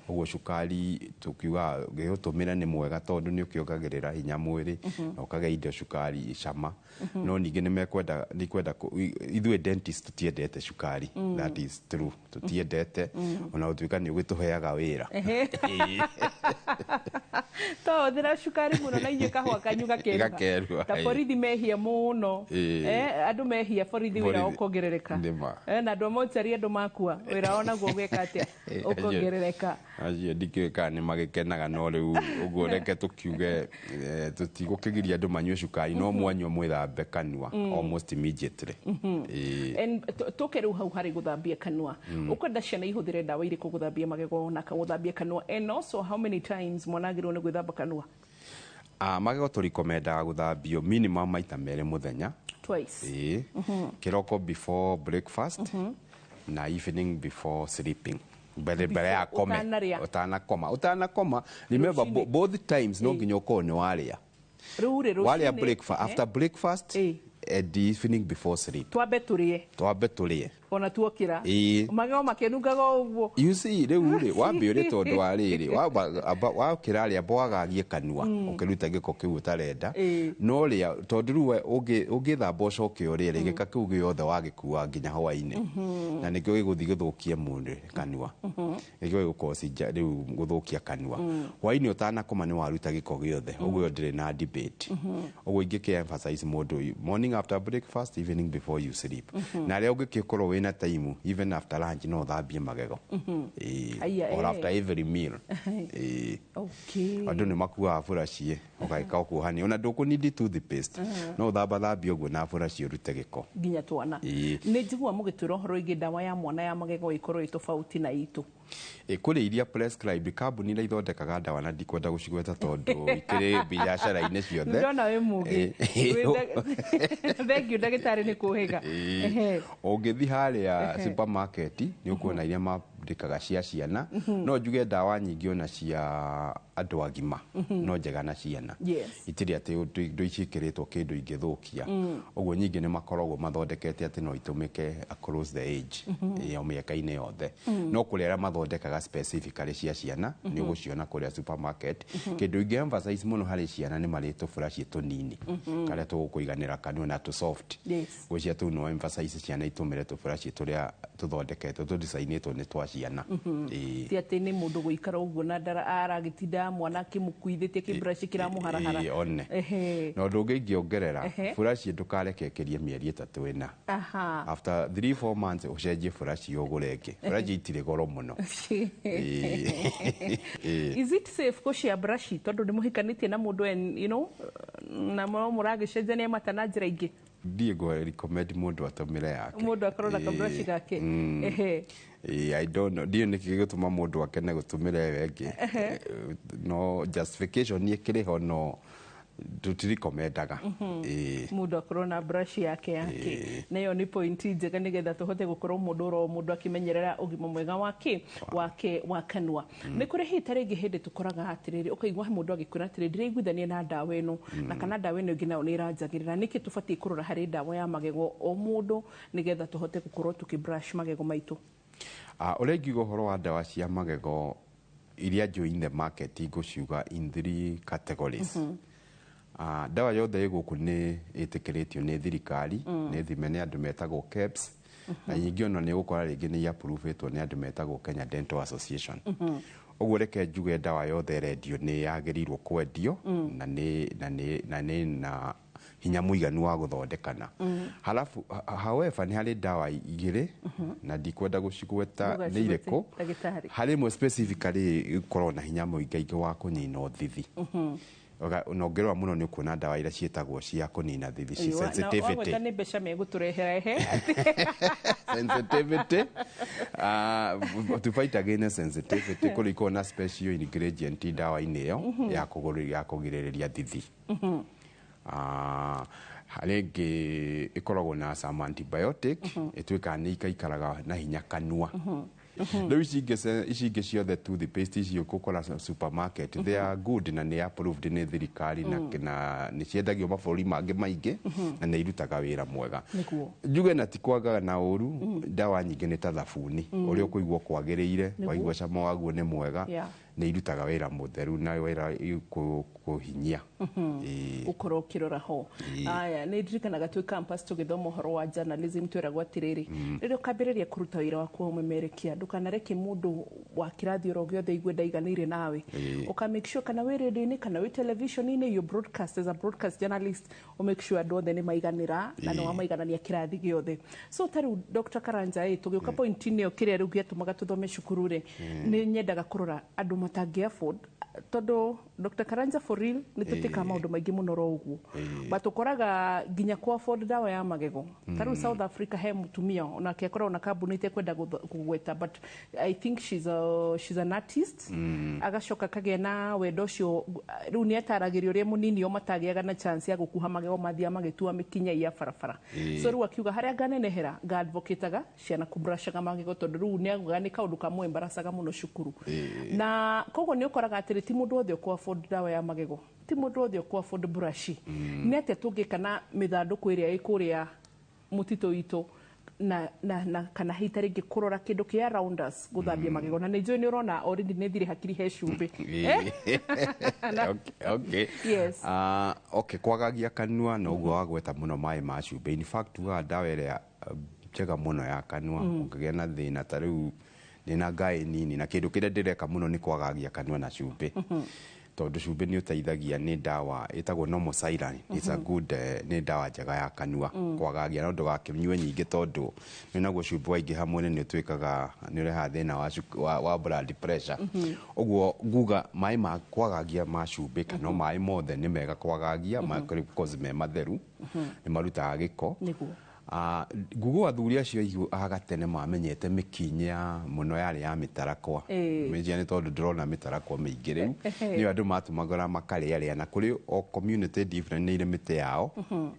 Ũguo cukari tũkiuga gĩũtũmĩre nĩ mwega, tondũ nĩ ũkĩongagĩrĩra hinya mwĩrĩ na ũkagĩa indo cukari cama, no ningĩ nĩ mekwenda nĩ kwenda ithuĩ dentist tũtiendete cukari. That is true, tũtiendete, ona gũtuĩka nĩ ũgĩtũheaga wĩra. Twahũthĩra cukari mũno na inyuĩ kahũa kanyu gakeruha. Gakeruha, ta ĩĩ. Borithi mehia mũno. Andũ mehia, borithi wĩra ũkongerereka. Nĩma. Na andũ a mochari, andũ makua, wĩra wao naguo ũgeka atĩa? Ũkongerereka. Acio ndikĩũĩ kana nĩ magĩkenaga, no rĩu ũguo reke tũkiuge, tũtigũkĩgiria andũ manyue cukari, no mwanyua mwĩthambe kanua almost immediately. Ĩĩ. And tũke rĩu hau harĩ gũthambia kanua. Ũkwenda ciana ihũthĩre ndawa irĩkũ gũthambia magego na gũthambia kanua? And also, how many times mwana agĩrĩirwo nĩ gwĩthamba kanua? Ah, magego tũrikomendaga gũthambio minimum maita merĩ mũthenya. Twice? Ĩĩ, kĩroko before breakfast na evening before sleeping, mbere ya kome. Ũtanarĩa. Ũtanakoma. Remember, Rũcinĩ. both times no nginya ũkorwo nĩ warĩa. Rĩu rĩ, Warĩa rũcinĩ, breakfast, after breakfast and the evening before sleep. Twambe tũrĩe. Twambe tũrĩe. Ona tuokĩra, magego makĩnungaga o ũguo. You see, rĩu rĩ wambe ũrĩ, tondũ wa rĩrĩ wakĩra rĩa amba wagagie kanua, ũkĩruta gĩko kĩu ũtarenda. No rĩa, tondũ rĩu we ũngĩthamba ũcoke ũrĩe rĩ, gĩka kĩu gĩothe wagĩkua nginya hwaĩ-inĩ, na nĩkĩo gĩgũthiĩ gĩthũkie mwĩrĩ kanua, nĩkĩo gĩgũkoci rĩu gũthũkia kanua. Hwaĩ-inĩ ũtanakoma nĩ waruta gĩko gĩothe. Ũguo ndĩrĩ na debate. Ũguo ingĩkĩ emphasize mũndũ, morning after breakfast, evening before you sleep. Na rĩrĩa ũngĩgĩkorwo wĩna time, even after lunch no ũthambie magego. Ĩĩ. Aya, Or after every meal. Ĩĩ. Andũ nĩ makuaga buraci, ũgagĩka ũkuohania, ona ndũkũnidi toothpaste, no ũthambathambie ũguo na buraci ũrute gĩko. Nginya twana. Ĩĩ. Nĩ njigua mũgĩtwĩra ũhoro wĩgiĩ ndawa ya mwana ya magego ĩkorwo ĩ tofauti na itũ. Ĩ, kũrĩ iria prescribed, kambuni iria ithondekaga ndawa, na ndikwenda gũcigweta tondũ ikĩrĩ biacara-inĩ ciothe. Ndona wĩ mũgĩ. Thank you, ndagĩtarĩ, nĩ kũhĩga. Ũngĩthiĩ harĩa supermarket nĩ ũkuona iria mathondekaga cia ciana. No njuge ndawa nyingĩ ona cia andũ agima no njega na ciana. Itirĩ atĩ indo ciĩkĩrĩtwo kĩndũ ingĩthũkia. Ũguo nyingĩ nĩ makoragwo mathondekete atĩ no itũmĩke across the age, o mĩaka-inĩ yothe. No kũrĩ arĩa mathondekaga specifically cia ciana, nĩ ũgũciona kũrĩa supermarket. Kĩndũ ingĩ emphasize mũno harĩ ciana nĩ marĩ tũburaci tũnini karĩa tũgũkũiganĩra kanua na tũ soft. Gwĩcia tũu no emphasize ciana itũmĩre tũburaci tũrĩa tũthondeketwo, tũdesign-ĩtwo nĩ twa ciana. Ĩĩ. Ti atĩ nĩ mũndũ gũikara ũguo na ndara aragĩtinda mwana akĩmũkuithĩtie kĩburaci kĩramũharahara. Ĩĩ, one. Na ũndũ ũngĩ ingĩongerera, buraci ndũkareke ĩkĩrie mĩeri 3 4. After 3 4 months ũcenjie buraci, ũgũre ĩngĩ. Buraci itirĩ goro mũno. Ĩĩ. Is it safe gũshare brush, tondũ nĩ mũhikanĩtie na mũndũ and na no mũragĩcenjania mata na njĩra ingĩ? Ndiĩ ngũ recommend mũndũ atũmĩre yake. Mũndũ akorwo na kaburaci gake. Ĩĩ, I don't know, ndiũĩ nĩkĩ gĩgũtũma mũndũ akene gũtũmĩra ĩyo ĩngĩ. No justification ĩkĩrĩ ho, no tũtirekomendaga. Ĩĩ. Mũndũ akorwo na brush yake, na ĩyo nĩ point njega nĩgetha tũhote gũkorwo mũndũ oro mũndũ akĩmenyerera ũgima mwega wake wa kanua. Nĩ kũrĩ hihi ta rĩngĩ hĩndĩ tũkoraga atĩrĩrĩ, ũkaigua he mũndũ agĩkwĩra atĩrĩrĩ, ndĩraiguithania na ndawa ĩno, na kana ndawa ĩno ĩngĩ nayo nĩ ĩranjagĩrĩra. Nĩkĩ tũbatiĩ kũrora harĩ ndawa ya magego o mũndũ nĩgetha tũhote gũkorwo tũkĩ brush magego maitũ? Ũrĩa ingiuga ũhoro wa ndawa cia magego iria njũĩ in the market, ngũciuga in three categories. Ndawa yothe ĩ gũkũ nĩ ĩtĩkĩrĩtio nĩ thirikari, nĩ thime nĩ andũ metagwo KEBS, na nyingĩ ona nĩ ũgũkora rĩngĩ nĩ approve-ĩtwo nĩ andũ metagwo Kenya Dental Association. Ũguo reke njuge ndawa yothe ĩrendio nĩ yagĩrĩirwo kwendio na nĩ na hinya mũiganu wa gũthondekana. Halafu however, nĩ harĩ ndawa igĩrĩ na ndikwenda gũcigweta nĩ irĩkũ. Ndagĩtarĩ. Harĩ ĩmwe specifically ĩkoragwo na hinya mũingaingĩ wa kũnina ũthithi. Na ũngĩrora mũno nĩ ũkuona ndawa iria ciĩtagwo cia kũnina thithi ci sensitivity. Wagweta nĩ mbeca megũtũrehera ehe. Sensitivity, to fight against sensitivity, kũrĩ ikoragwo na special ingredient ndawa-inĩ ĩyo ya kũgirĩrĩria thithi. Harĩ ĩngĩ ĩkoragwo na some antibiotic ĩtuĩkaga nĩ ikaikaraga na hinya kanua. Rĩu ici ingĩ ciothe, toothpaste ici ũgũkora supermarket, they are good na nĩ approved nĩ thirikari na nĩ ciendagio mabũrũri mangĩ maingĩ na nĩ irutaga wĩra mwega. Njuge na ti kwagaga na ũru, ndawa nyingĩ nĩ ta thabuni, ũrĩa ũkũigua kwagĩrĩire, waigua cama waguo nĩ mwega, nĩ irutaga wĩra mũtheru na wĩra kũhinyia. Ĩĩ. Ũkorwo ũkĩrora ho. Aya, nĩ ndirikanaga twĩ campus tũgĩthoma ũhoro wa journalism, twĩragwo atĩrĩrĩ, rĩrĩa ũkambĩrĩria kũruta wĩra waku wa ũmemerekia, ndũkanareke mũndũ wa kĩrathi oro gĩothe aigue ndaiganĩire nawe. Ũka make sure kana wĩ radio-inĩ kana wĩ television-inĩ, you broadcast as a broadcast journalist, ũ make sure andũ othe nĩ maiganĩra na nĩ wamaiganania kĩrathi gĩothe. So ta rĩu Dr. Karanja, ĩ tũgĩũka point-inĩ ĩyo, kĩrĩa rĩu gĩatũmaga tũthome cukuru rĩ, nĩ nyendaga kũrora andũ matangĩ afford, tondũ Dr. Karanja, for real, nĩ tũtĩkaga maũndũ maingĩ mũno ro ũguo, but ũkoraga nginya ku afford ndawa ya magego. Ta rĩu South Africa he mũtumia onake akoragwo na kambuni itekwenda kũgweta, but I think she's an artist. Agacoka akagĩa na wendo ũcio, rĩu nĩ ataragĩria ũrĩa mũnini o matagĩaga na chance ya gũkuha magego, mathiaga magĩtua mĩkinya ya barabara. So rĩu akiuga harĩa nganenehera nga advocate-aga ciana kũbrushaga magego, tondũ rĩu nĩ augaga nĩ kaũndũ kamwe embaracaga mũno cukuru. Na koguo nĩ ũkoraga atĩrĩ, ti mũndũ wothe ũkũ afford ndawa ya magego, ti mũndũ wothe ũkũ afford brush. Nĩ atĩa tũngĩka na mĩthandũkũ ĩrĩa ĩ kũrĩa mũtitũ witũ na kana hihi ta rĩngĩ kũrora kĩndũ kĩa around us gũthambia magego? Na nĩ njũĩ nĩ ũrona already nĩ thire hakiri he cumbĩ. Okay. Yes. Okay, kwagagia kanua na ũguo wagweta mũno maĩ ma cumbĩ. In fact, tugaga ndawa ĩrĩa njega mũno ya kanua ũngĩgĩa na thĩna, ta rĩu ndĩna ngaĩ nini na kĩndũ kĩrĩa ndĩreka mũno nĩ kwagagia kanua na cumbĩ, tondũ cumbĩ nĩ ũteithagia, nĩ ndawa ĩtagwo Normocylan. It's a good, nĩ ndawa njega ya kanua kwagagia, no ndũgakĩnyue nyingĩ, tondũ nĩ naguo cumbĩ waingĩha mwĩrĩ nĩ ũtuĩkaga nĩ ũrehaga thĩna wa blood pressure. Ũguo nguga maĩ ma kwagagia ma cumbĩ kana o maĩ mothe nĩ mega kwagagia, because me matheru, nĩ marutaga gĩko. Nguguo athuri acio aigu a gatene mamenyete mĩkinya ya mũno yarĩ ya mĩtarakwa. Mĩnjia nĩ tondũ ndĩrona mĩtarakwa mĩingĩ rĩu nĩyo andũ matũmagĩra makarĩarĩa, na kũrĩ o community different nĩ irĩ mĩtĩ yao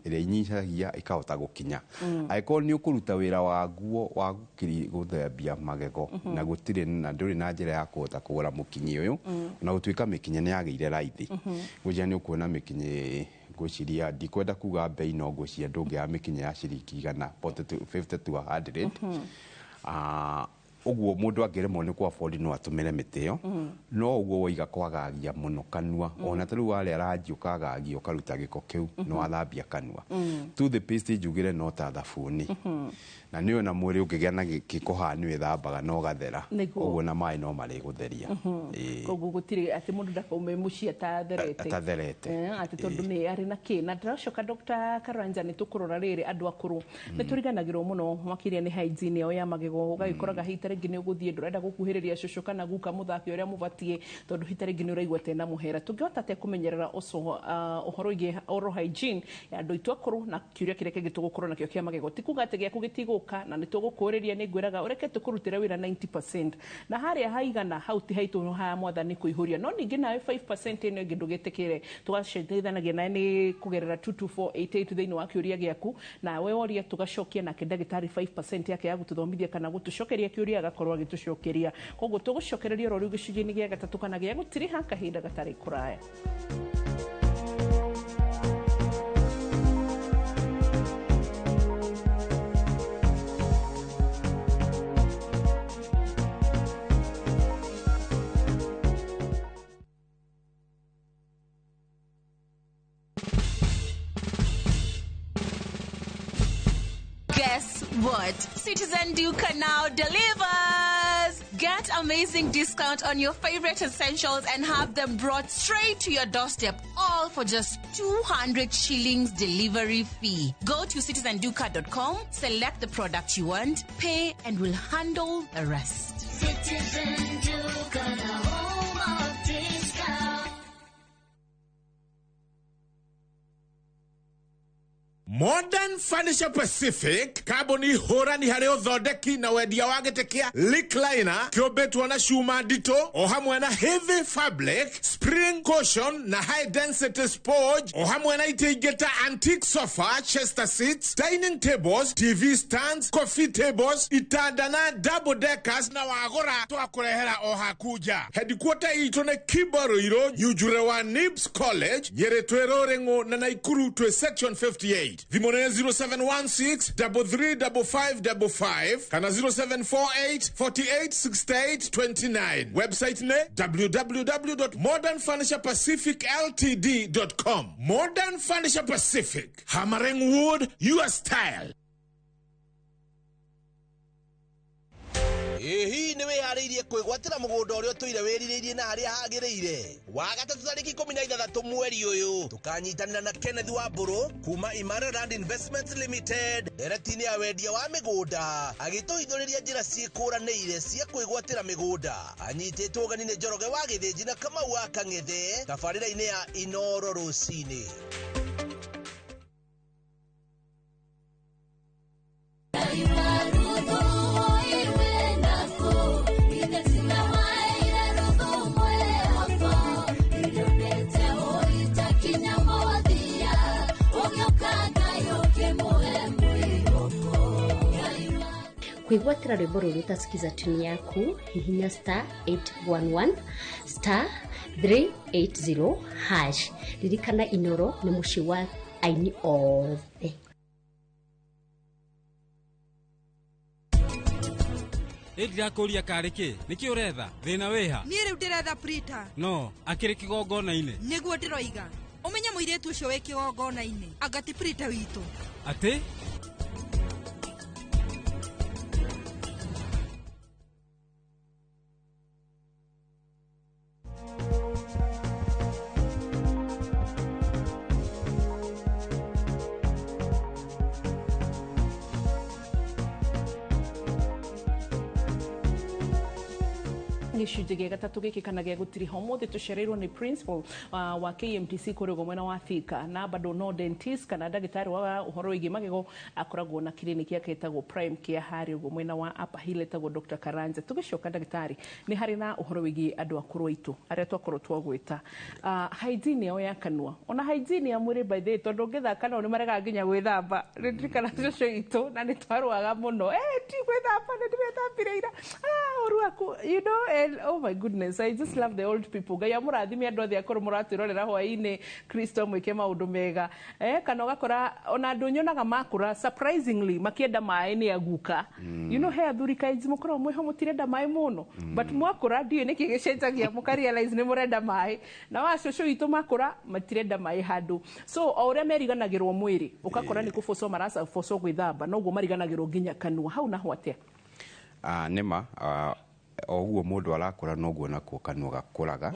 ĩrĩa inyihagia ĩkahota gũkinya. Angĩkorwo nĩ ũkũruta wĩra waguo wa gũthambia magego na gũtirĩ na ndũrĩ na njĩra ya kũhota kũgũra mũkinyi ũyũ, na gũtuĩka mĩkinya nĩ yagĩire raithi, ngwĩciria nĩ ũkuona mĩkinyĩ, ngwĩciria ndikwenda kuga bei, no ngwĩciria ndũngĩaga mĩkinya ya ciringi 100 to 50 to 100. Ũguo mũndũ angĩremwo nĩ kũ afford no atũmĩre mĩtĩ ĩyo. No ũguo woiga kwagagia mũno kanua, ona ta rĩu warĩa ranji ũkagagia ũkaruta gĩko kĩu, nĩ wathambia kanua. Toothpaste njugire no ta thabuni, na nĩ ona mwĩrĩ ũngĩgĩa na gĩko haha nĩ wĩthambaga na ũgathera. Ũguo na maĩ no marĩgũtheria. Koguo gũtirĩ atĩ mũndũ ndakaume mũciĩ atatherete. Atatherete. Atĩ tondũ nĩ arĩ na kĩ. Na ndĩracoka Dr. Karanja, nĩ tũkũrora rĩrĩ andũ akũrũ nĩ tũriganagĩrwo mũno makĩria nĩ hygiene yao ya magego, ũgagĩkoraga hita rĩngĩ nĩ ũgũthiĩ ndũrenda gũkuhĩrĩria cũcũ kana guka mũthaki ũrĩa mũbatiĩ tondũ hita rĩngĩ nĩ ũraigua tena mũhera. Tũngĩhota atĩa kũmenyerera ũhoro wĩgiĩ oral hygiene ya andũ aitũ akũrũ, na kĩũria kĩrĩa kĩngĩ tũgũkorwo nakĩo kĩa magego ti kuga atĩ gĩaku gĩtigũka, na nĩ tũgũkũrĩria, nĩ ngwĩraga ũreke tũkũrutĩre wĩra 90% na harĩa haigana hau ti haitũ haya mwathani kũihũria, no ningĩ nawe 5% ĩno ĩngĩ ndũgĩtĩkĩre tũgacenjithanagia nawe nĩ kũgerera 22488 thĩinĩ wa kĩũria gĩaku, nawe woria tũgacokia nake ndagĩtarĩ 5% yake ya gũtũthomithia kana gũtũcokeria kĩũria agakorwo agĩtũcokeria. Koguo tũgũcokereria oro rĩu gĩcunjĩ-inĩ gĩa gatatũ kana gĩa gũtiriha kahinda gatarĩ kũraya. Guess what? Citizen Duka now delivers! Get amazing discount on your favorite essentials and have them brought straight to your doorstep, all for just 200 shillings delivery fee. Go to citizenduka.com, select the product you want, pay, and we'll handle the rest. Citizen Duka, the home of discount. Modern Furniture Pacific, kambuni hũrani harĩ ũthondeki na wendia wa gĩtĩ kĩa recliner kĩũmbĩtwo na cuma nditũ o hamwe na heavy fabric, spring cushion na high density sponge, o hamwe na itĩ ingĩ ta antique sofa, chester seats, dining tables, TV stands, coffee tables, itanda na double deckers, na wagũra twakũrehera o haku nja. Headquarter itũ nĩ Kibo Ruiru, Nyunjure wa Nibs College, Nyĩrĩ twĩ Rũrĩng'ũ na Naikuru twĩ section 58. Thimũ nĩ 0716 335555 kana 0748 48 68 29. Website nĩ www.modernfurniturepacificltd.com. Modern Furniture Pacific, hammering wood your style. Ĩ hihi nĩ wĩharĩirie kwĩgwatĩra mũgũnda ũrĩa ũtũire wĩrirĩirie na harĩa hagĩrĩire? Wa gatatũ tarĩki 16 mweri ũyũ tũkanyitanĩra na Kenneth Wambũrũ kuma Imara Land Investments Limited ndereti-inĩ ya wendia wa mĩgũnda, agĩtũhithũrĩria njĩra ciĩkũranĩire cia kwĩgwatĩra mĩgũnda. Anyitĩtwo ũgeni nĩ Njoroge wa Gĩthĩnji na Kamau wa Kang'ethe tabarĩra-inĩ ya Inoro rũcinĩ. Kwĩgwatĩra rwĩmbo rũrũ ũtasikiza tuni yaku, hihinya star 811 star 380 hash. Ririkana Inoro nĩ mũciĩ wa aini othe. Ĩ ndirakũria karĩ kĩ nĩkĩ ũretha thĩna wĩha? Niĩ rĩu ndĩretha printer. No akĩrĩ kĩgongona-inĩ. Nĩguo ndĩroiga ũmenye mũirĩtu ũcio wĩ kĩgongona-inĩ anga ti printer witũ. Atĩ? Gĩcunjĩ gĩa gatatũ gĩkĩ kana gĩa gũtiriha ũmũthĩ tũcereirwo nĩ principal wa KMTC kũrĩa ũguo mwena wa Thika, na bado no dentist kana ndagĩtarĩ wa ũhoro wĩgiĩ magego, akoragwo na clinic yake ĩtagwo Prime Care harĩa ũguo mwena wa Upper Hill, ĩtagwo Dr. Karanja. Tũgĩcoka, ndagĩtarĩ, nĩ harĩ na ũhoro wĩgiĩ andũ akũrũ aitũ arĩa twakorwo twagwĩta, hygiene yao ya kanua, ona hygiene ya mwĩrĩ, by the way, tondũ ũngĩthaka nao nĩ maregaga nginya gwĩthamba. Nĩ ndirikana cũcũ itũ na nĩ twarũaga mũno, ti gwĩthamba, nĩ ndĩrethambire ira, ũru waku, and oh my goodness, I just love the old people. Ngai amũrathime andũ othe akũrũ mũratwĩrorera hwaĩ-inĩ. Kristo mwĩke maũndũ mega. Kana ũgakora ona andũ nyonaga makũra, surprisingly makĩenda maĩ nĩ aguka. He athuri kainji mũkoragwo mwĩho mũtirenda maĩ mũno, but mwakũra ndiũĩ nĩkĩ gĩcenjagia, mũkarealize nĩ mũrenda maĩ, na wa cũcũ witũ makũra matirenda maĩ handũ. So o ũrĩa meriganagĩrwo mwĩrĩ, ũgakora nĩ kũbocwo marabocwo gwĩthamba, noguo mariganagĩrwo nginya kanua hau naho atĩa? Nĩma o ũguo mũndũ arakũra noguo nakuo kanua gakũraga.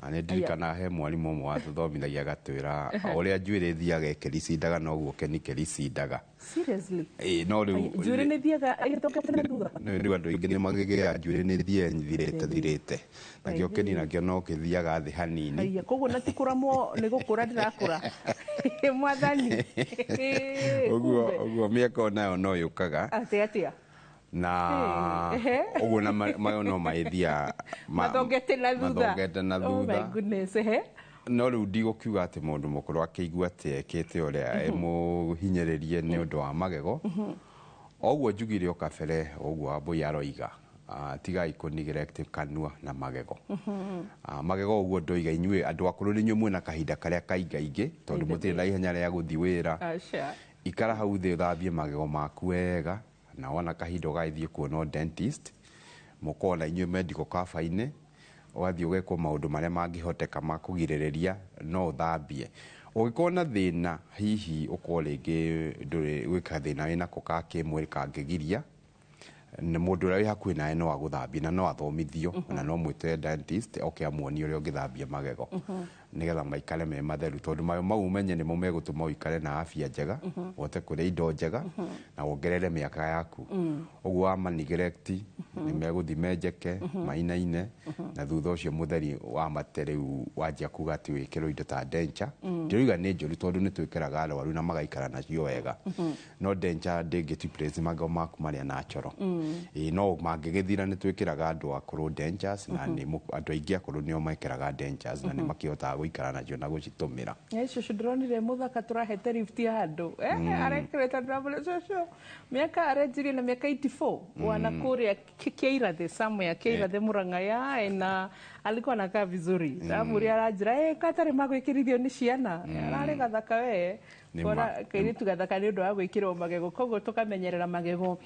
Nĩ ndirikanaga he mwarimũ ũmwe watũthomithagia agatwĩra o ũrĩa njuĩrĩ ĩthiaga ĩkĩricindaga noguo kĩni kĩricindaga. Seriously? Ĩĩ, no rĩu Njuĩrĩ nĩ thiaga ĩgĩthongete na thutha? Rĩu andũ aingĩ nĩ magĩgĩa njuĩrĩ nĩ ĩthiaga thirĩte thirĩte, nakĩo kĩni nakĩo no kĩthiaga thĩ hanini. Haiya, koguo na ti kũramwo nĩ gũkũra ndĩrakũra, mwathani. Ũguo ũguo mĩaka onayo no yũkaga. Atĩ atĩa? Na ũguo na mayo no maĩthia mathongete na thutha. Mathongete na Oh my thutha. goodness, ehe. No rĩu ndigũkiuga atĩ mũndũ mũkũrũ akĩigua atĩ ekĩte ũrĩa ĩmũhinyĩrĩrie nĩ ũndũ wa magego. Oguo njugire o kabere, ũguo Wambũi aroiga, tigai kũ neglect kanua na magego. Magego ũguo ndoiga, inyuĩ andũ akũrũ nĩ inyuĩ mwĩna kahinda karĩa kaingaingĩ tondũ mũtirĩ na ihenya rĩa gũthiĩ wĩra. Aca. Ikara hau thĩ ũthambie magego maku wega, na wona kahinda ũgagĩthiĩ kuona dentist, mũkorwo na inyuĩ medical cover-inĩ, ũgathiĩ ũgekwo maũndũ marĩa mangĩhoteka ma kũgirĩrĩria. No ũthambie ũngĩkorwo na thĩna, hihi ũkorwo rĩngĩ ndũrĩ gwĩka thĩna wĩnako ka kĩmwĩrĩ kangĩgiria nĩ mũndũ ũrĩa wĩ hakuhĩ nawe no agũthambie na no athomithio, na no mwĩte dentist oke amuonie ũrĩa ũngĩthambia magego nĩgetha maikare me matheru, tondũ mayo mau ũmenye nĩmo megũtũma ũikare na afya njega, ũhote kũrĩa indo njega na wongerere mĩaka yaku. Ũguo wama neglect nĩ megũthiĩ menjeke, mainaine, na thutha ũcio mũtheri wa mate rĩu wanjia kuga atĩ wĩkĩrwo indo ta denture. Ndĩroiga nĩ njũru tondũ nĩ twĩkĩraga arwaru na magaikara nacio wega, no denture ndĩngĩ replace magego maku marĩa natural. Ĩĩ, no mangĩgĩthira nĩ twĩkĩraga andũ akũrũ dentures, na nĩ andũ aingĩ akũrũ nĩo mekĩraga dentures na nĩ makĩhotaga gũikara nacio na gũcitũmĩra. Cũcũ ndĩronire mũthaka tũrahete lift handũ, arekĩrĩte, ndĩramwĩra cũcũ mĩaka arenjirie na mĩaka 84 wana kũrĩa Kĩairathĩ, somewhere Kĩairathĩ, Murang'a ya na alikuwa anakaa vizuri. Ndamũria aranjĩra katarĩ magwĩkĩrithio nĩ ciana, ararĩ gathaka we. Nĩ Kora kairĩtu gathaka nĩ ũndũ wa gwĩkĩrwo magego, koguo tũkamenyerera magego.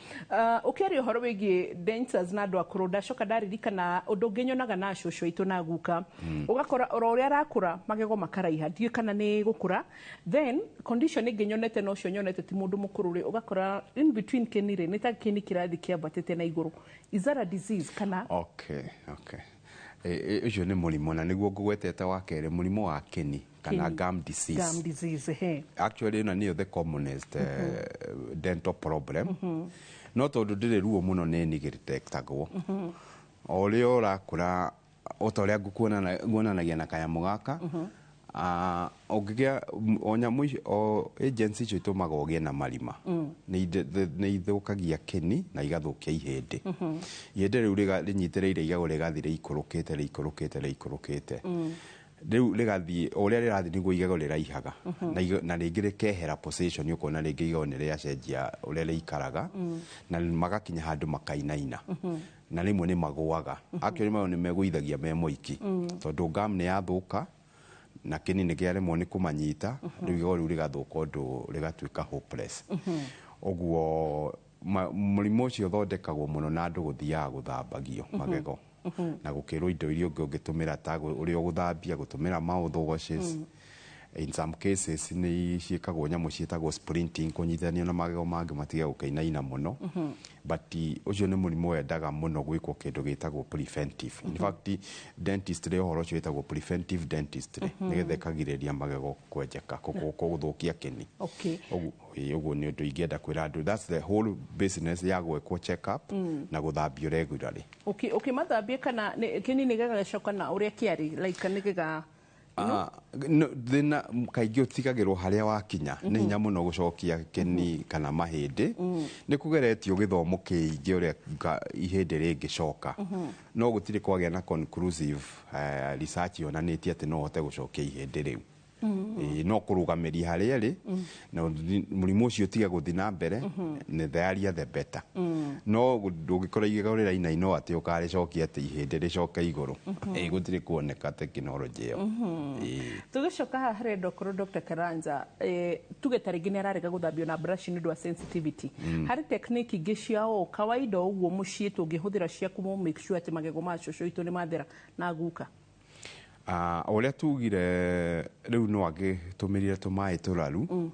Ũkĩaria ũhoro wĩgiĩ dentures na andũ akũrũ, ndacoka ndaririkana ũndũ ũngĩ nyonaga na cũcũ aitũ na guka. Ũgakora oro ũrĩa arakũra magego makaraiha, ndiũĩ kana nĩ gũkũra. Then condition ĩngĩ nyonete na ũcio nyonete ti mũndũ mũkũrũ rĩ, ũgakora in between kĩni rĩ, nĩ ta kĩni kĩrathiĩ kĩambatĩte na igũrũ. Is that a disease kana? Okay. Ũcio nĩ mũrimũ na nĩguo ngũgwetete wa kerĩ, mũrimũ wa kĩni kana Kĩni. Gum disease. Gum disease, he. Actually ĩno nĩyo the commonest dental problem, no tondũ ndĩrĩ ruo mũno nĩ neglectagwo. O ũrĩa ũrakũra, o ta ũrĩa nguonanagia na kanyamũ gaka, ũngĩgĩa o nyamũ icio, o agents icio itũmaga ũgĩe na marima, nĩ ithũkagia kĩni na igathũkia ihĩndĩ. Ihĩndĩ rĩu rĩnyitĩrĩire igego rĩgathiĩ rĩikũrũkĩte, rĩikũrũkĩte, rĩikũrũkĩte, rĩu rĩgathiĩ o ũrĩa rĩrathiĩ nĩguo igego rĩraihaga, na rĩngĩ rĩkehera position, ũkona rĩngĩ igego nĩ rĩacenjia ũrĩa rĩikaraga, na magakinya handũ makainaina, na rĩmwe nĩ magũaga. Actually mayo nĩ megũithagia me moiki, tondũ gum nĩ yathũka na kĩni nĩ kĩaremwo nĩ kũmanyita, rĩu igego rĩu rĩgathũka ũndũ rĩgatuĩka hopeless. Ũguo mũrimũ ũcio ũthondekagwo mũno na andũ gũthiaga gũthambagio magego na gũkĩrwo indo iria ũngĩ ũngĩtũmĩra ta ũrĩa ũgũthambia, gũtũmĩra mouth washes. In some cases nĩ ciĩkagwo nyamũ ciĩtagwo splinting, kũnyitithanio na magego mangĩ matige gũkĩinaina mũno. But ũcio nĩ mũrimũ wendaga mũno gwĩkwo kĩndũ gĩtagwo preventive. In fact, dentistry, ũhoro ũcio wĩtagwo preventive dentistry, nĩgetha ĩkagirĩrĩria magego kwenjeka, gũthũkia kĩni. Ũguo nĩ ũndũ ingĩenda kwĩra andũ. That's the whole business ya gwĩkwo check up na gũthambio regularly. Ũkĩmathambia kana kĩni nĩ gĩgacoka na ũrĩa kĩarĩ, like nĩ gĩga Ah, no, thĩna kaingĩ ũtigagĩrwo harĩa wakinya nĩ hinya mũno gũcokia kĩni kana mahĩndĩ. Nĩ kũgeretio gĩthomo kĩingĩ ũrĩa ihĩndĩ rĩngĩcoka, no gũtirĩ kwagĩa na conclusive research yonanĩtie atĩ no ũhote gũcokia ihĩndĩ rĩu. Ĩĩ, no kũrũgamĩria harĩa rĩ na mũrimũ ũcio ũtige gũthiĩ na mbere, nĩ the earlier the better. No ndũngĩkorwo igego rĩrainaina atĩ ũkarĩcokia atĩ ihĩndĩ rĩcoke igũrũ. Ĩĩ, gũtirĩ kuoneka tekinoronjĩ ĩyo. Ĩĩ. Tũgĩcoka haha harĩ ndokoro Dr. Karanja, tuge ta rĩngĩ nĩ ararega gũthambio na brush nĩ ũndũ wa sensitivity, harĩ technique ingĩ cia o kawaida ũguo mũciĩ tũngĩhũthĩra cia kũmũ make sure atĩ magego ma cũcũ witũ nĩ mathera na guka? Ah, ũrĩa tugire rĩu no agĩtũmĩrire tũmaĩ tũraru.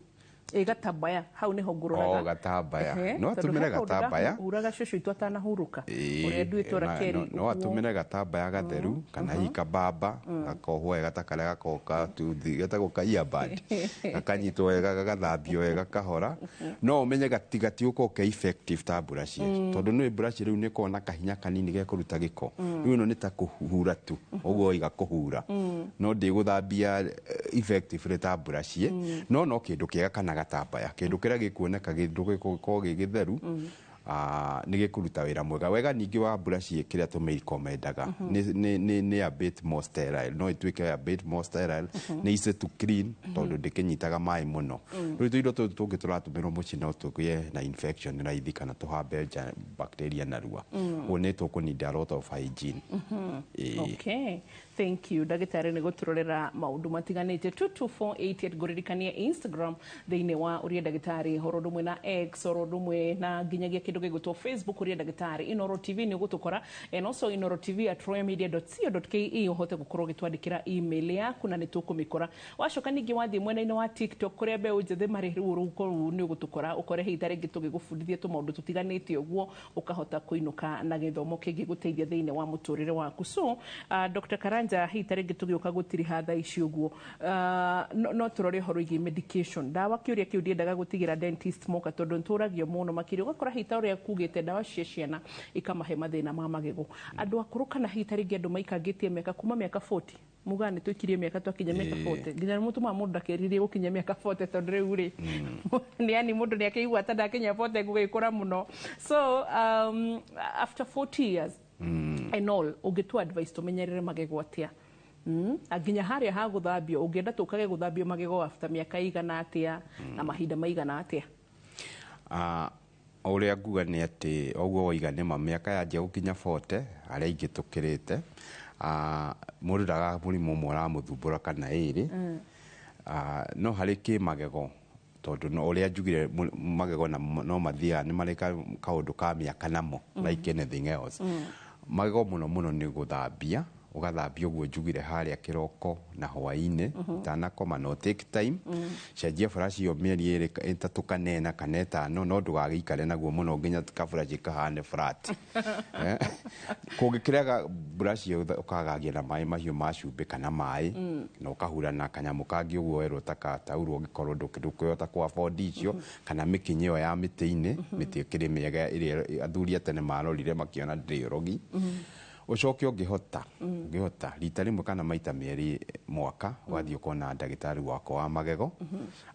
Ĩ, gatambaya hau nĩho ngũroraga. O, gatambaya. Ehe, No tondũ atũmĩre he kaũndũ gatambaya. ndahuraga cũcũ witũ atanahurũka, Ĩĩ, ũrĩa nduĩtwo rakeri. No atũmĩre gatambaya gatheru kana hihi kabamba gakohwo wega ta karĩa gakoragwo gatuthi getagwo ka earbud, gakanyitwo wega, gagathambio wega kahora. No ũmenye gatigũkorwo ke effective ta brush, tondũ nĩ brush rĩu nĩ ĩkoragwo na kahinya kanini gekũruta gĩko. Rĩu ĩno nĩ ta kũhura tu ũguo waiga kũhura, no ndĩgũthambia effectively ta brush. No kĩndũ kĩega kana gatambaya, kĩndũ kĩrĩa gĩkuoneka kĩndũ gĩgũkorwo gĩ gĩtheru, nĩ gĩkũruta wĩra mwega wega. Ningĩ wa brush kĩrĩa tũmĩrekomendaga nĩ a bit more sterile, no ĩtuĩke a bit more sterile, nĩ easy to clean tondũ ndĩkĩnyitaga maĩ mũno. Rĩu tũindo tũtũ tũngĩ tũratũmĩrwo mũciĩ no tũgĩe na infection raithi kana tũhambe bacteria narua. Ũguo nĩ tũkũneed a lot of hygiene. Ĩĩ. Okay, thank you ndagĩtarĩ nĩ gũtũrorera maũndũ matiganĩte. 22488 ngũririkanie Instagram thĩinĩ wa ũria ndagĩtarĩ, oro ũndũ ũmwe na X, oro ũndũ ũmwe na nginyagia kĩndũ gĩgwĩtwo Facebook, ũria ndagĩtarĩ. Inoro TV nĩ ũgũtũkora, and also inorotv@royalmedia.co.ke ũhote gũkorwo ũgĩtwandĩkĩra email yaku na nĩ tũkũmĩkora. Wacoka ningĩ wathiĩ mwena-inĩ wa TikTok kũrĩa mbeũ njĩthĩ marĩ rĩu ũrũkũu nĩ ũgũtũkora, ũkore hihi ta rĩngĩ tũgĩgũbundithia tũmaũndũ tũtiganĩte ũguo ũkahota kũinũka na gĩthomo kĩngĩgũteithia thĩinĩ wa mũtũrĩre waku. So Dr. Karanja, hihi ta rĩngĩ tũgĩũka gũtiriha thaa ici ũguo, no tũrore ũhoro wĩgiĩ medication, ndawa. Kĩũria kĩu ndiendaga gũtigĩra dentist moka tondũ nĩtũragio mũno makĩria, ũgakora hihi ta ũrĩa kugĩte ndawa cia ciana ikamahe mathĩna ma magego andũ akũrũ, kana hihi ta rĩngĩ andũ maikangĩtie mĩaka kuma mĩaka 40. Muga nĩ tũikirie mĩaka, twakinya mĩaka 40, nginya nĩ mũtũmaga mũndũ ndakerirĩrie gũkinya mĩaka 40, tondũ rĩu rĩ nĩ yani mũndũ nĩ akĩigua ta ndakinya 40 gũgĩkũra mũno. So after 40 years and all, ũngĩtũ advice tũmenyerere magego atĩa? Nginya harĩa ha gũthambio, ũngĩenda tũkage gũthambio magego after mĩaka igana atĩa na mahinda maigana atĩa? Ah, ũrĩa nguga nĩ atĩ ũguo waiga nĩma mĩaka yanjia gũkinya 40, arĩa aingĩ tũkĩrĩte, mũndũ ndaga mũrimũ ũmwe ũramũthumbũra kana ĩrĩ. No harĩ kĩmagego, tondũ no ũrĩa njugire magego no mathiaga nĩ marĩ kaũndũ ka mĩaka namo, like anything else. Magego mũno mũno nĩ gũthambia, ũgathambia ũguo njugire harĩa kĩroko na hwaĩ-inĩ ũtanakoma. No take time, cenjia brush ĩyo mĩeri 2, 3 kana 4 kana 5, no ndũgagĩikare naguo mũno nginya kaburaci kahane flat. Kũngĩkĩrega brush ĩyo, ũkagagia na maĩ mahiũ ma cumbĩ kana maĩ na ũkahura na kanyamũ kangĩ ũguo werwo ta kataurwo, ũngĩkorwo ndũkĩhota kũ afford icio, kana mĩkinya ĩyo ya mĩtĩ-inĩ, mĩtĩ ĩkĩrĩ mĩega ĩrĩa athuri a tene marorire makĩona ndĩrĩ ũrogi. Ũcoke ũngĩhota rita rĩmwe kana maita 2 mwaka ũgathiĩ ũkona ndagĩtarĩ wakwa wa magego,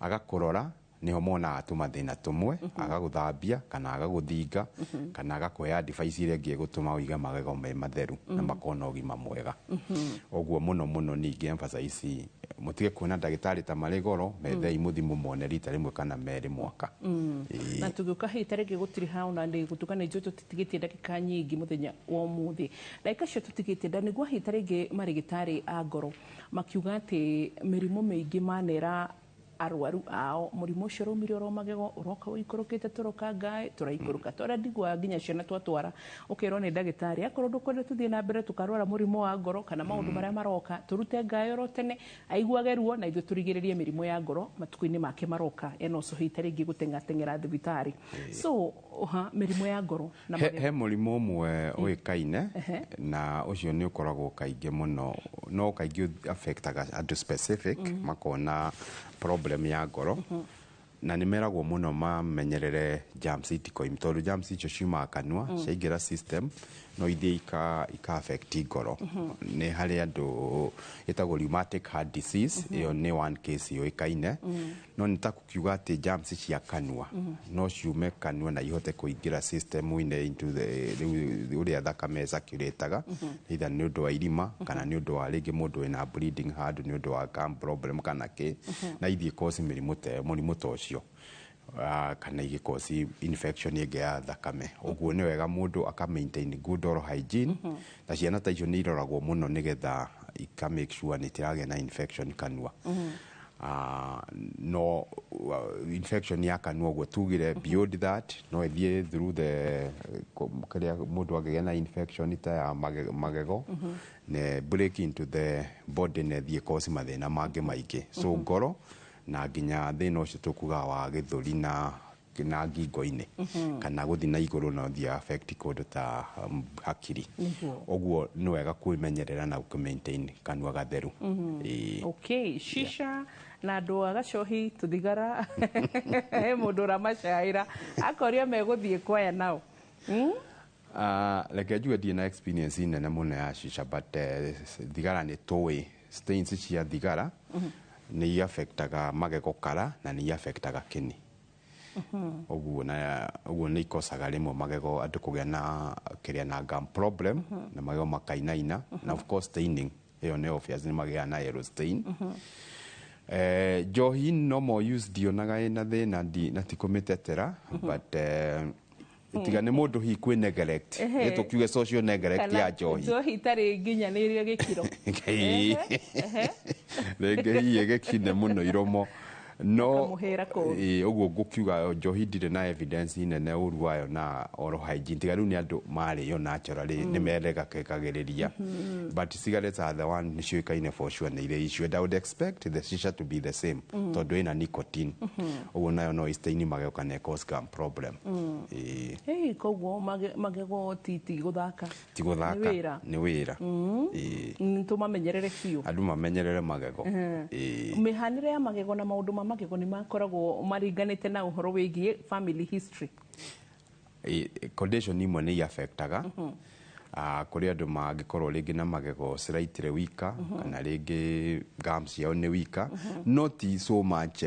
agakũrora, nĩho monaga tũmathĩna tũmwe, agagũthambia kana agagũthinga kana agakũhe advice ĩrĩa ĩngĩ ĩgũtũma ũige magego me matheru na makorwo na ũgima mwega. Ũguo mũno mũno ningĩ emphasize mũtige kuona ndagĩtarĩ ta marĩ goro, methei mũthi mũmone rita rĩmwe kana 2 mwaka. Ĩĩ. Na tũgĩũka hihi ta rĩngĩ gũtirĩ hau na nĩ gũtuka nĩ njũĩ tũtitigĩtie ndagĩka nyingĩ mũthenya wa ũmũthĩ, ndagĩka cio tũtigĩtie nda nĩguo hihi ta rĩngĩ marĩgĩtarĩ a ngoro makiuga atĩ mĩrimũ mĩingĩ manera. Arwaru ao mũrimũ ũcio ũraumire oro magego, ũroka ũikũrũkĩte, tũroka ngaĩ tũraikũrũka tũrĩa ndiguaga nginya ciana twatwara ũkerwo nĩ ndagĩtarĩ, akorwo ndũkwenda tũthiĩ na mbere tũkarwara mũrimũ wa ngoro kana maũndũ marĩa maroka, tũrute ngaĩ oro tene aiguage ruo na ithuĩ tũrigĩrĩrie mĩrimũ ya ngoro matukũ-inĩ make maroka ena ũcohi tarĩngĩ gũteng'ateng'era thibitarĩ. So ha mĩrimũ ya ngoro na He, magego. He mũrimũ ũmwe ũĩkaine na ũcio nĩ ũkoragwo kaingĩ mũno, no kaingĩ affectaga andũ specific makona problem ya ngoro, na nĩ meragwo mũno mamenyerere germs itikoim, tondũ germs icio ciumaga kanua, ciaingĩra system no ithiĩ ika affect ngoro. Nĩ harĩ andũ ĩtagwo rheumatic heart disease. Ĩyo nĩ one case yũĩkaine, no nĩ ta kukiuga atĩ germs cia kanua no ciume kanua na ihote kũingĩra system-inĩ into the rĩu ũrĩa thakame circulataga, either nĩ ũndũ wa irima kana nĩ ũndũ wa rĩngĩ mũndũ wĩna bleeding handũ nĩ ũndũ wa gum problem kana kĩ, na ithiĩ cause mĩrimũ ta mũrimũ ta ũcio, kana igĩcause infection ĩngĩ ya thakame. Ũguo nĩ wega mũndũ aka maintain good oral hygiene, na ciana ta icio nĩ iroragwo mũno nĩgetha ika make sure nĩ itiragĩa na infection kanua. No infection ya kanua ũguo tugire, beyond that no ĩthiĩ through the kĩrĩa mũndũ angĩgĩa na infection ta ya magego ne break into the body na ĩthiĩ cause mathĩna mangĩ maingĩ, so ngoro na nginya thĩna ũcio tũkugaga wa gĩthũri na ngingo-inĩ kana gũthiĩ na igũrũ no thiĩ affect kũndũ ta hakiri. Ũguo nĩ wega kwĩmenyerera na kũ maintain kanua gatheru. Ĩĩ. Okay, shisha na andũ a gacohi tũthigara, he mũndũ ũramacaĩra akoria megũthiĩ kwaya nao? Reke njuge ndirĩ na experience nene mũno ya shisha, but thigara nĩ tũĩ stains cia thigara nĩ iaffectaga magego kara na nĩ iaffectaga kĩni. Ũguo na ũguo nĩ ikosaga rĩmwe magego andũ kũgĩa na kĩrĩa na gum problem na magego makainaina, na of course staining ĩyo nĩ obvious, nĩ magĩaga na yellow stain. Njohi normal use ndionaga ĩna thĩna, na ti kũmĩtetera, but tiga nĩ mũndũ hihi kwĩ neglect, nĩ tũkiuge social neglect ya njohi. Njohi itarĩ nginyanĩrie gĩkĩro. Rĩngĩ hihi ĩgĩkine mũno iromo no Ũkamũhĩra kũu. Ĩĩ, ũguo ngũkiuga njohi ndirĩ na evidence nene ũru wayo na oral hygiene, tiga rĩu nĩ andũ marĩo naturally nĩ meregakagĩrĩria, but cigarettes are the one nĩ ciũĩkaine for sure nĩ irĩ issue, and I would expect the shisha to be the same, tondũ ĩna nicotine, ũguo nayo no ĩstaini magego kana ĩcause gum problem. Ĩĩ. Hey, koguo magego ti gũthaka. Ti gũthaka. Nĩ wĩra. Nĩ wĩra. Ĩĩ. Tũmamenyerere biũ. Andũ mamenyerere magego. Ĩĩ. Mĩhanĩre ya magego na maũndũ ma magego nĩ makoragwo maringanĩte na ũhoro wĩgiĩ family history? Condition imwe nĩ iaffectaga. Kũrĩ andũ mangĩkorwo rĩngĩ na magego slightly weaker kana rĩngĩ gums ciao nĩ weaker, no ti so much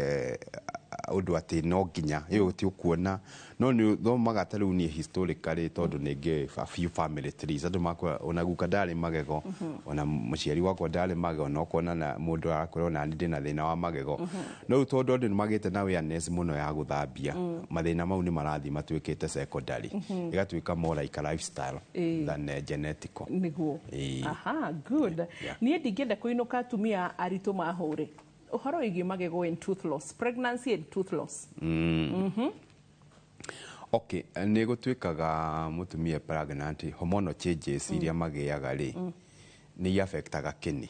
ũndũ atĩ no nginya ĩyo ti ũkuona, no nĩ ũthomaga ta rĩu niĩ historically, tondũ nĩ ngĩ a few family trees, andũ makwa ona guka ndarĩ magego, ona mũciari wakwa ndarĩ magego, no kuona na mũndũ arakwĩra ona niĩ ndĩna thĩna wa magego. No rĩu tondũ andũ nĩ magĩte na awareness mũno ya gũthambia, mathĩna mau nĩ marathiĩ matuĩkĩte secondary, ĩgatuĩka more like a lifestyle than genetical. Nĩguo. Ĩĩ. Aha, good. Niĩ ndingĩenda kũinũka atumia aritũ mahũre ũhoro wĩgiĩ magego and tooth loss, pregnancy and tooth loss. Okay, nĩ gũtuĩkaga mũtumia pregnant, hormonal changes iria magĩaga rĩ, nĩ iaffectaga kĩni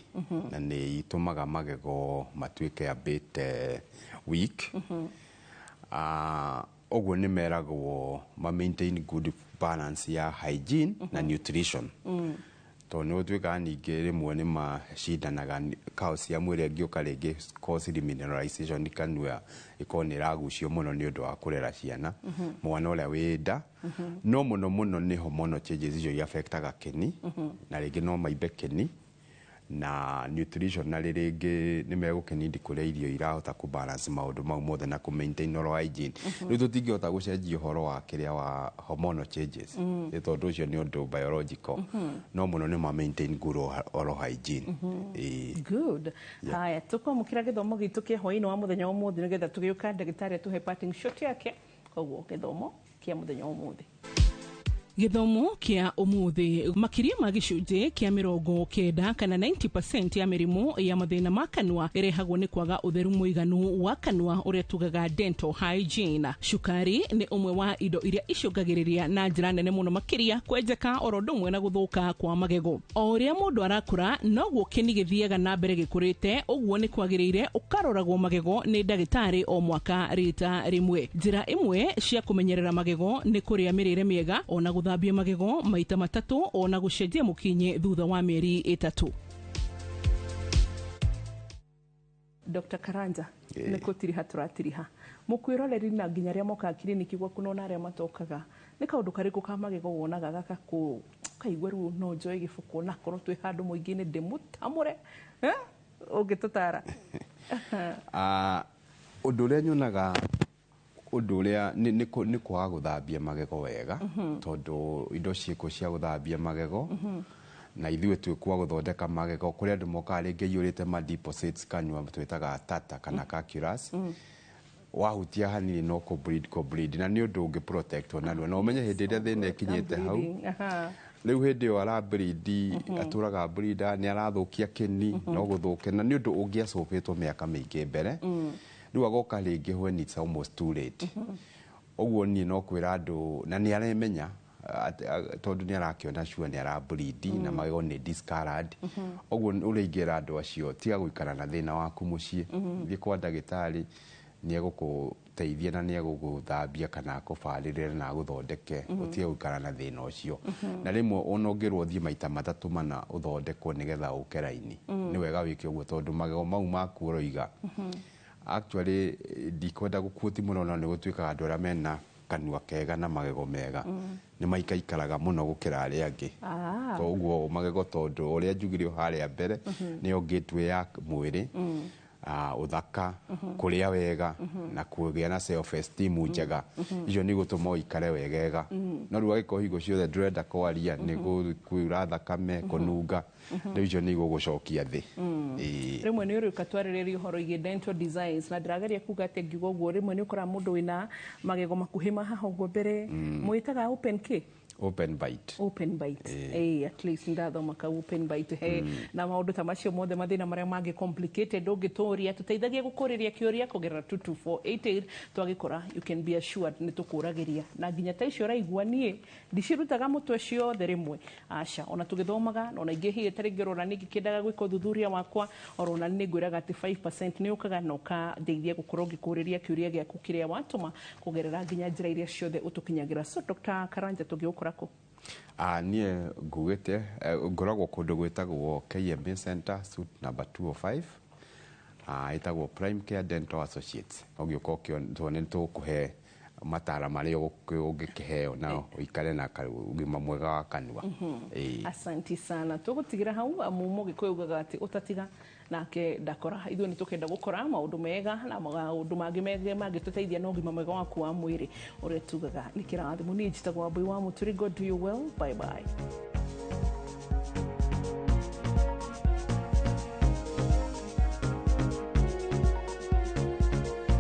na nĩ itũmaga magego matuĩke a bit weak. Ũguo nĩ meragwo ma maintain good balance ya hygiene na nutrition, tondũ nĩ gũtuĩkaga ningĩ rĩmwe nĩ macindanaga calcium ĩrĩa ĩngĩũka rĩngĩ cause remineralization kanua ĩkorwo nĩ ĩragucio mũno nĩ ũndũ wa kũrera ciana, mwana ũrĩa wĩ nda. No mũno mũno nĩ hormonal changes icio iaffectaga kĩni, na rĩngĩ no maimbe kĩni na nutrition, na rĩngĩ nĩ megũkĩnindi kũrĩa irio irahota kũ balance maũndũ mau mothe na kũ maintain oral hygiene. Rĩu tũtingĩhota gũcenjia ũhoro wa kĩrĩa wa hormonal changes, nĩ tondũ ũcio nĩ ũndũ biological, no mũno nĩ ma maintain good oral hygiene. Ĩĩ. Good. Haya, tũkwamũkĩra gĩthomo gitũ kĩa hwaĩ-inĩ wa mũthenya wa ũmũthĩ, nĩgetha tũgĩũka ndagĩtarĩ atũhe parting shot yake. Koguo gĩthomo kĩa mũthenya wa ũmũthĩ. Gĩthomo kĩa ũmũthĩ, makĩria ma gĩcunjĩ kĩa 90 kana 90% ya mĩrimũ ya mathĩna ma kanua ĩrehagwo nĩ kwaga ũtheru mũiganu wa kanua, ũrĩa tugaga dental hygiene. Cukari nĩ ũmwe wa indo iria icũngagĩrĩria na njĩra nene mũno makĩria kwenjeka oro ũndũ ũmwe na gũthũka kwa magego. O ũrĩa mũndũ arakũra, noguo kĩni gĩthiaga na mbere gĩkũrĩte. Ũguo nĩ kwagĩrĩire ũkaroragwo magego nĩ ndagĩtarĩ o mwaka rita rĩmwe. Njĩra ĩmwe cia kũmenyerera magego nĩ kũrĩa mĩrĩre mĩega, ona gũthambia magego maita matatũ, ona gũcenjia mũkinyĩ thutha wa mĩeri 3. Dr. Karanja, nĩ kũtiriha tũratiriha mũkwĩroreri na nginya arĩa mokaga kiriniki gwaku na ona arĩa matokaga, nĩ kaũndũ karĩkũ ka magego wonaga gaka kaigua rĩu no njoe gĩbũkũ na korwo twĩ handũ mũingĩ-inĩ ndĩmũtamũre, ũngĩtũtara? Ũndũ ũrĩa nyonaga, ũndũ ũrĩa nĩ kwaga gũthambia magego wega, tondũ indo ciĩkuo cia gũthambia magego na ithuĩ twĩ kwa gũthondeka magego. Kũrĩ andũ mokaga rĩngĩ aiyũrĩte ma deposits kanua, twĩtaga tartar kana calculus. Wahutia hanini no kũ bleed, kũ bleed, na nĩ ũndũ ũngĩ protect narua na ũmenye hĩndĩ ĩrĩa thĩna ĩkinyĩte hau. Rĩu hĩndĩ ĩyo ara bleed, atũraga bleeder, nĩ arathũkia kĩni, no gũthũke, na nĩ ũndũ ũngĩacũbĩtwo mĩaka mĩingĩ mbere. Rĩu agoka rĩngĩ when it's almost too late. Ũguo niĩ no kwĩra andũ, na nĩ aremenya tondũ nĩ arakĩona sure nĩ ara bleed na magego nĩ discolored. Ũguo ũrĩa ingĩra andũ acio, tiga gũikara na thĩna waku mũciĩ, thiĩ kwa ndagĩtarĩ, nĩ egũkũteithia na nĩ egũgũthambia kana akũbarĩrĩre na agũthondeke, ũtige gũikara na thĩna ũcio. Na rĩmwe ona ũngĩrwo ũthiĩ maita matatũ mana ũthondekwo nĩgetha ũke raini, nĩ wega wĩke ũguo, tondũ magego mau maku ũroiga, actually ndikwenda gũkuoti mũno, no nĩ gũtuĩkaga andũ arĩa mena kanua kega na magego mega nĩ maikaikaraga mũno gũkĩra arĩa angĩ. Koguo magego, tondũ ũrĩa njugire o harĩa mbere, nĩyo gateway ya mwĩrĩ, ũthaka, kũrĩa wega na kũgĩa na self esteem njega, icio nĩ igũtũma ũikare wegega. No rĩu angĩkorwo hingo ciothe ndũrenda kwaria, nĩ kuura thakame, kũnunga, rĩu icio nĩ igũgũcokia thĩ. Ĩĩ. Rĩmwe nĩ ũrĩ ũkatwarĩrĩria ũhoro igiĩ dental designs, na ndĩrageria kuga atĩ ngiuga ũguo, rĩmwe nĩ ũkoraga mũndũ wĩna magego makuhĩ ma haha ũguo mbere, mwĩtaga open k? Open bite. Open bite. Eh, at least ndathoma ka open bite he na maũndũ ta macio mothe, mathĩna marĩa mangĩ complicated ũngĩtũria, tũteithagia gũkũrĩria kĩũria kũgerera 22488. Twagĩkora, you can be assured nĩ tũkũragĩria, na nginya ta icio ũraigua niĩ ndicirutaga mũtwe ciothe rĩmwe, aca. Ona tũgĩthomaga ona ingĩ hihi ta rĩngĩ ũrona ningĩ kĩendaga gwĩka ũthuthuria wakwa, orona nĩ ngwĩraga atĩ 5% nĩ ũkaga na ũkandeithia gũkorwo ngĩkũrĩria kĩũria gĩaku kĩrĩa watũma kũgerera nginya njĩra iria ciothe ũtũkinyagĩra. So Dr. Karanja, tũngĩgũkora kũ? Niĩ ngugĩte ngoragwo kũndũ gwĩtagwo KMA Center, suite number 205, ĩtagwo Prime Care Dental Associates. Ũgĩũka ũkĩone, nĩ tũgũkũhe matara marĩa ũngĩkĩheo na ũikare na ũgima mwega wa kanua. Ĩĩ. Asanti sana. Tũgũtigĩra hau, amu mũgĩkũyũ ugaga atĩ ũtatiga nake ndakora. Ithuĩ nĩ tũkenda gũkora maũndũ mega na maũndũ mangĩ mega mangĩtũteithia na ũgima mwega waku wa mwĩrĩ, ũrĩa tugaga nĩ kĩrathimo. Niĩ njĩtagwo Wambui wa Mũturi. God do you well. Bye bye.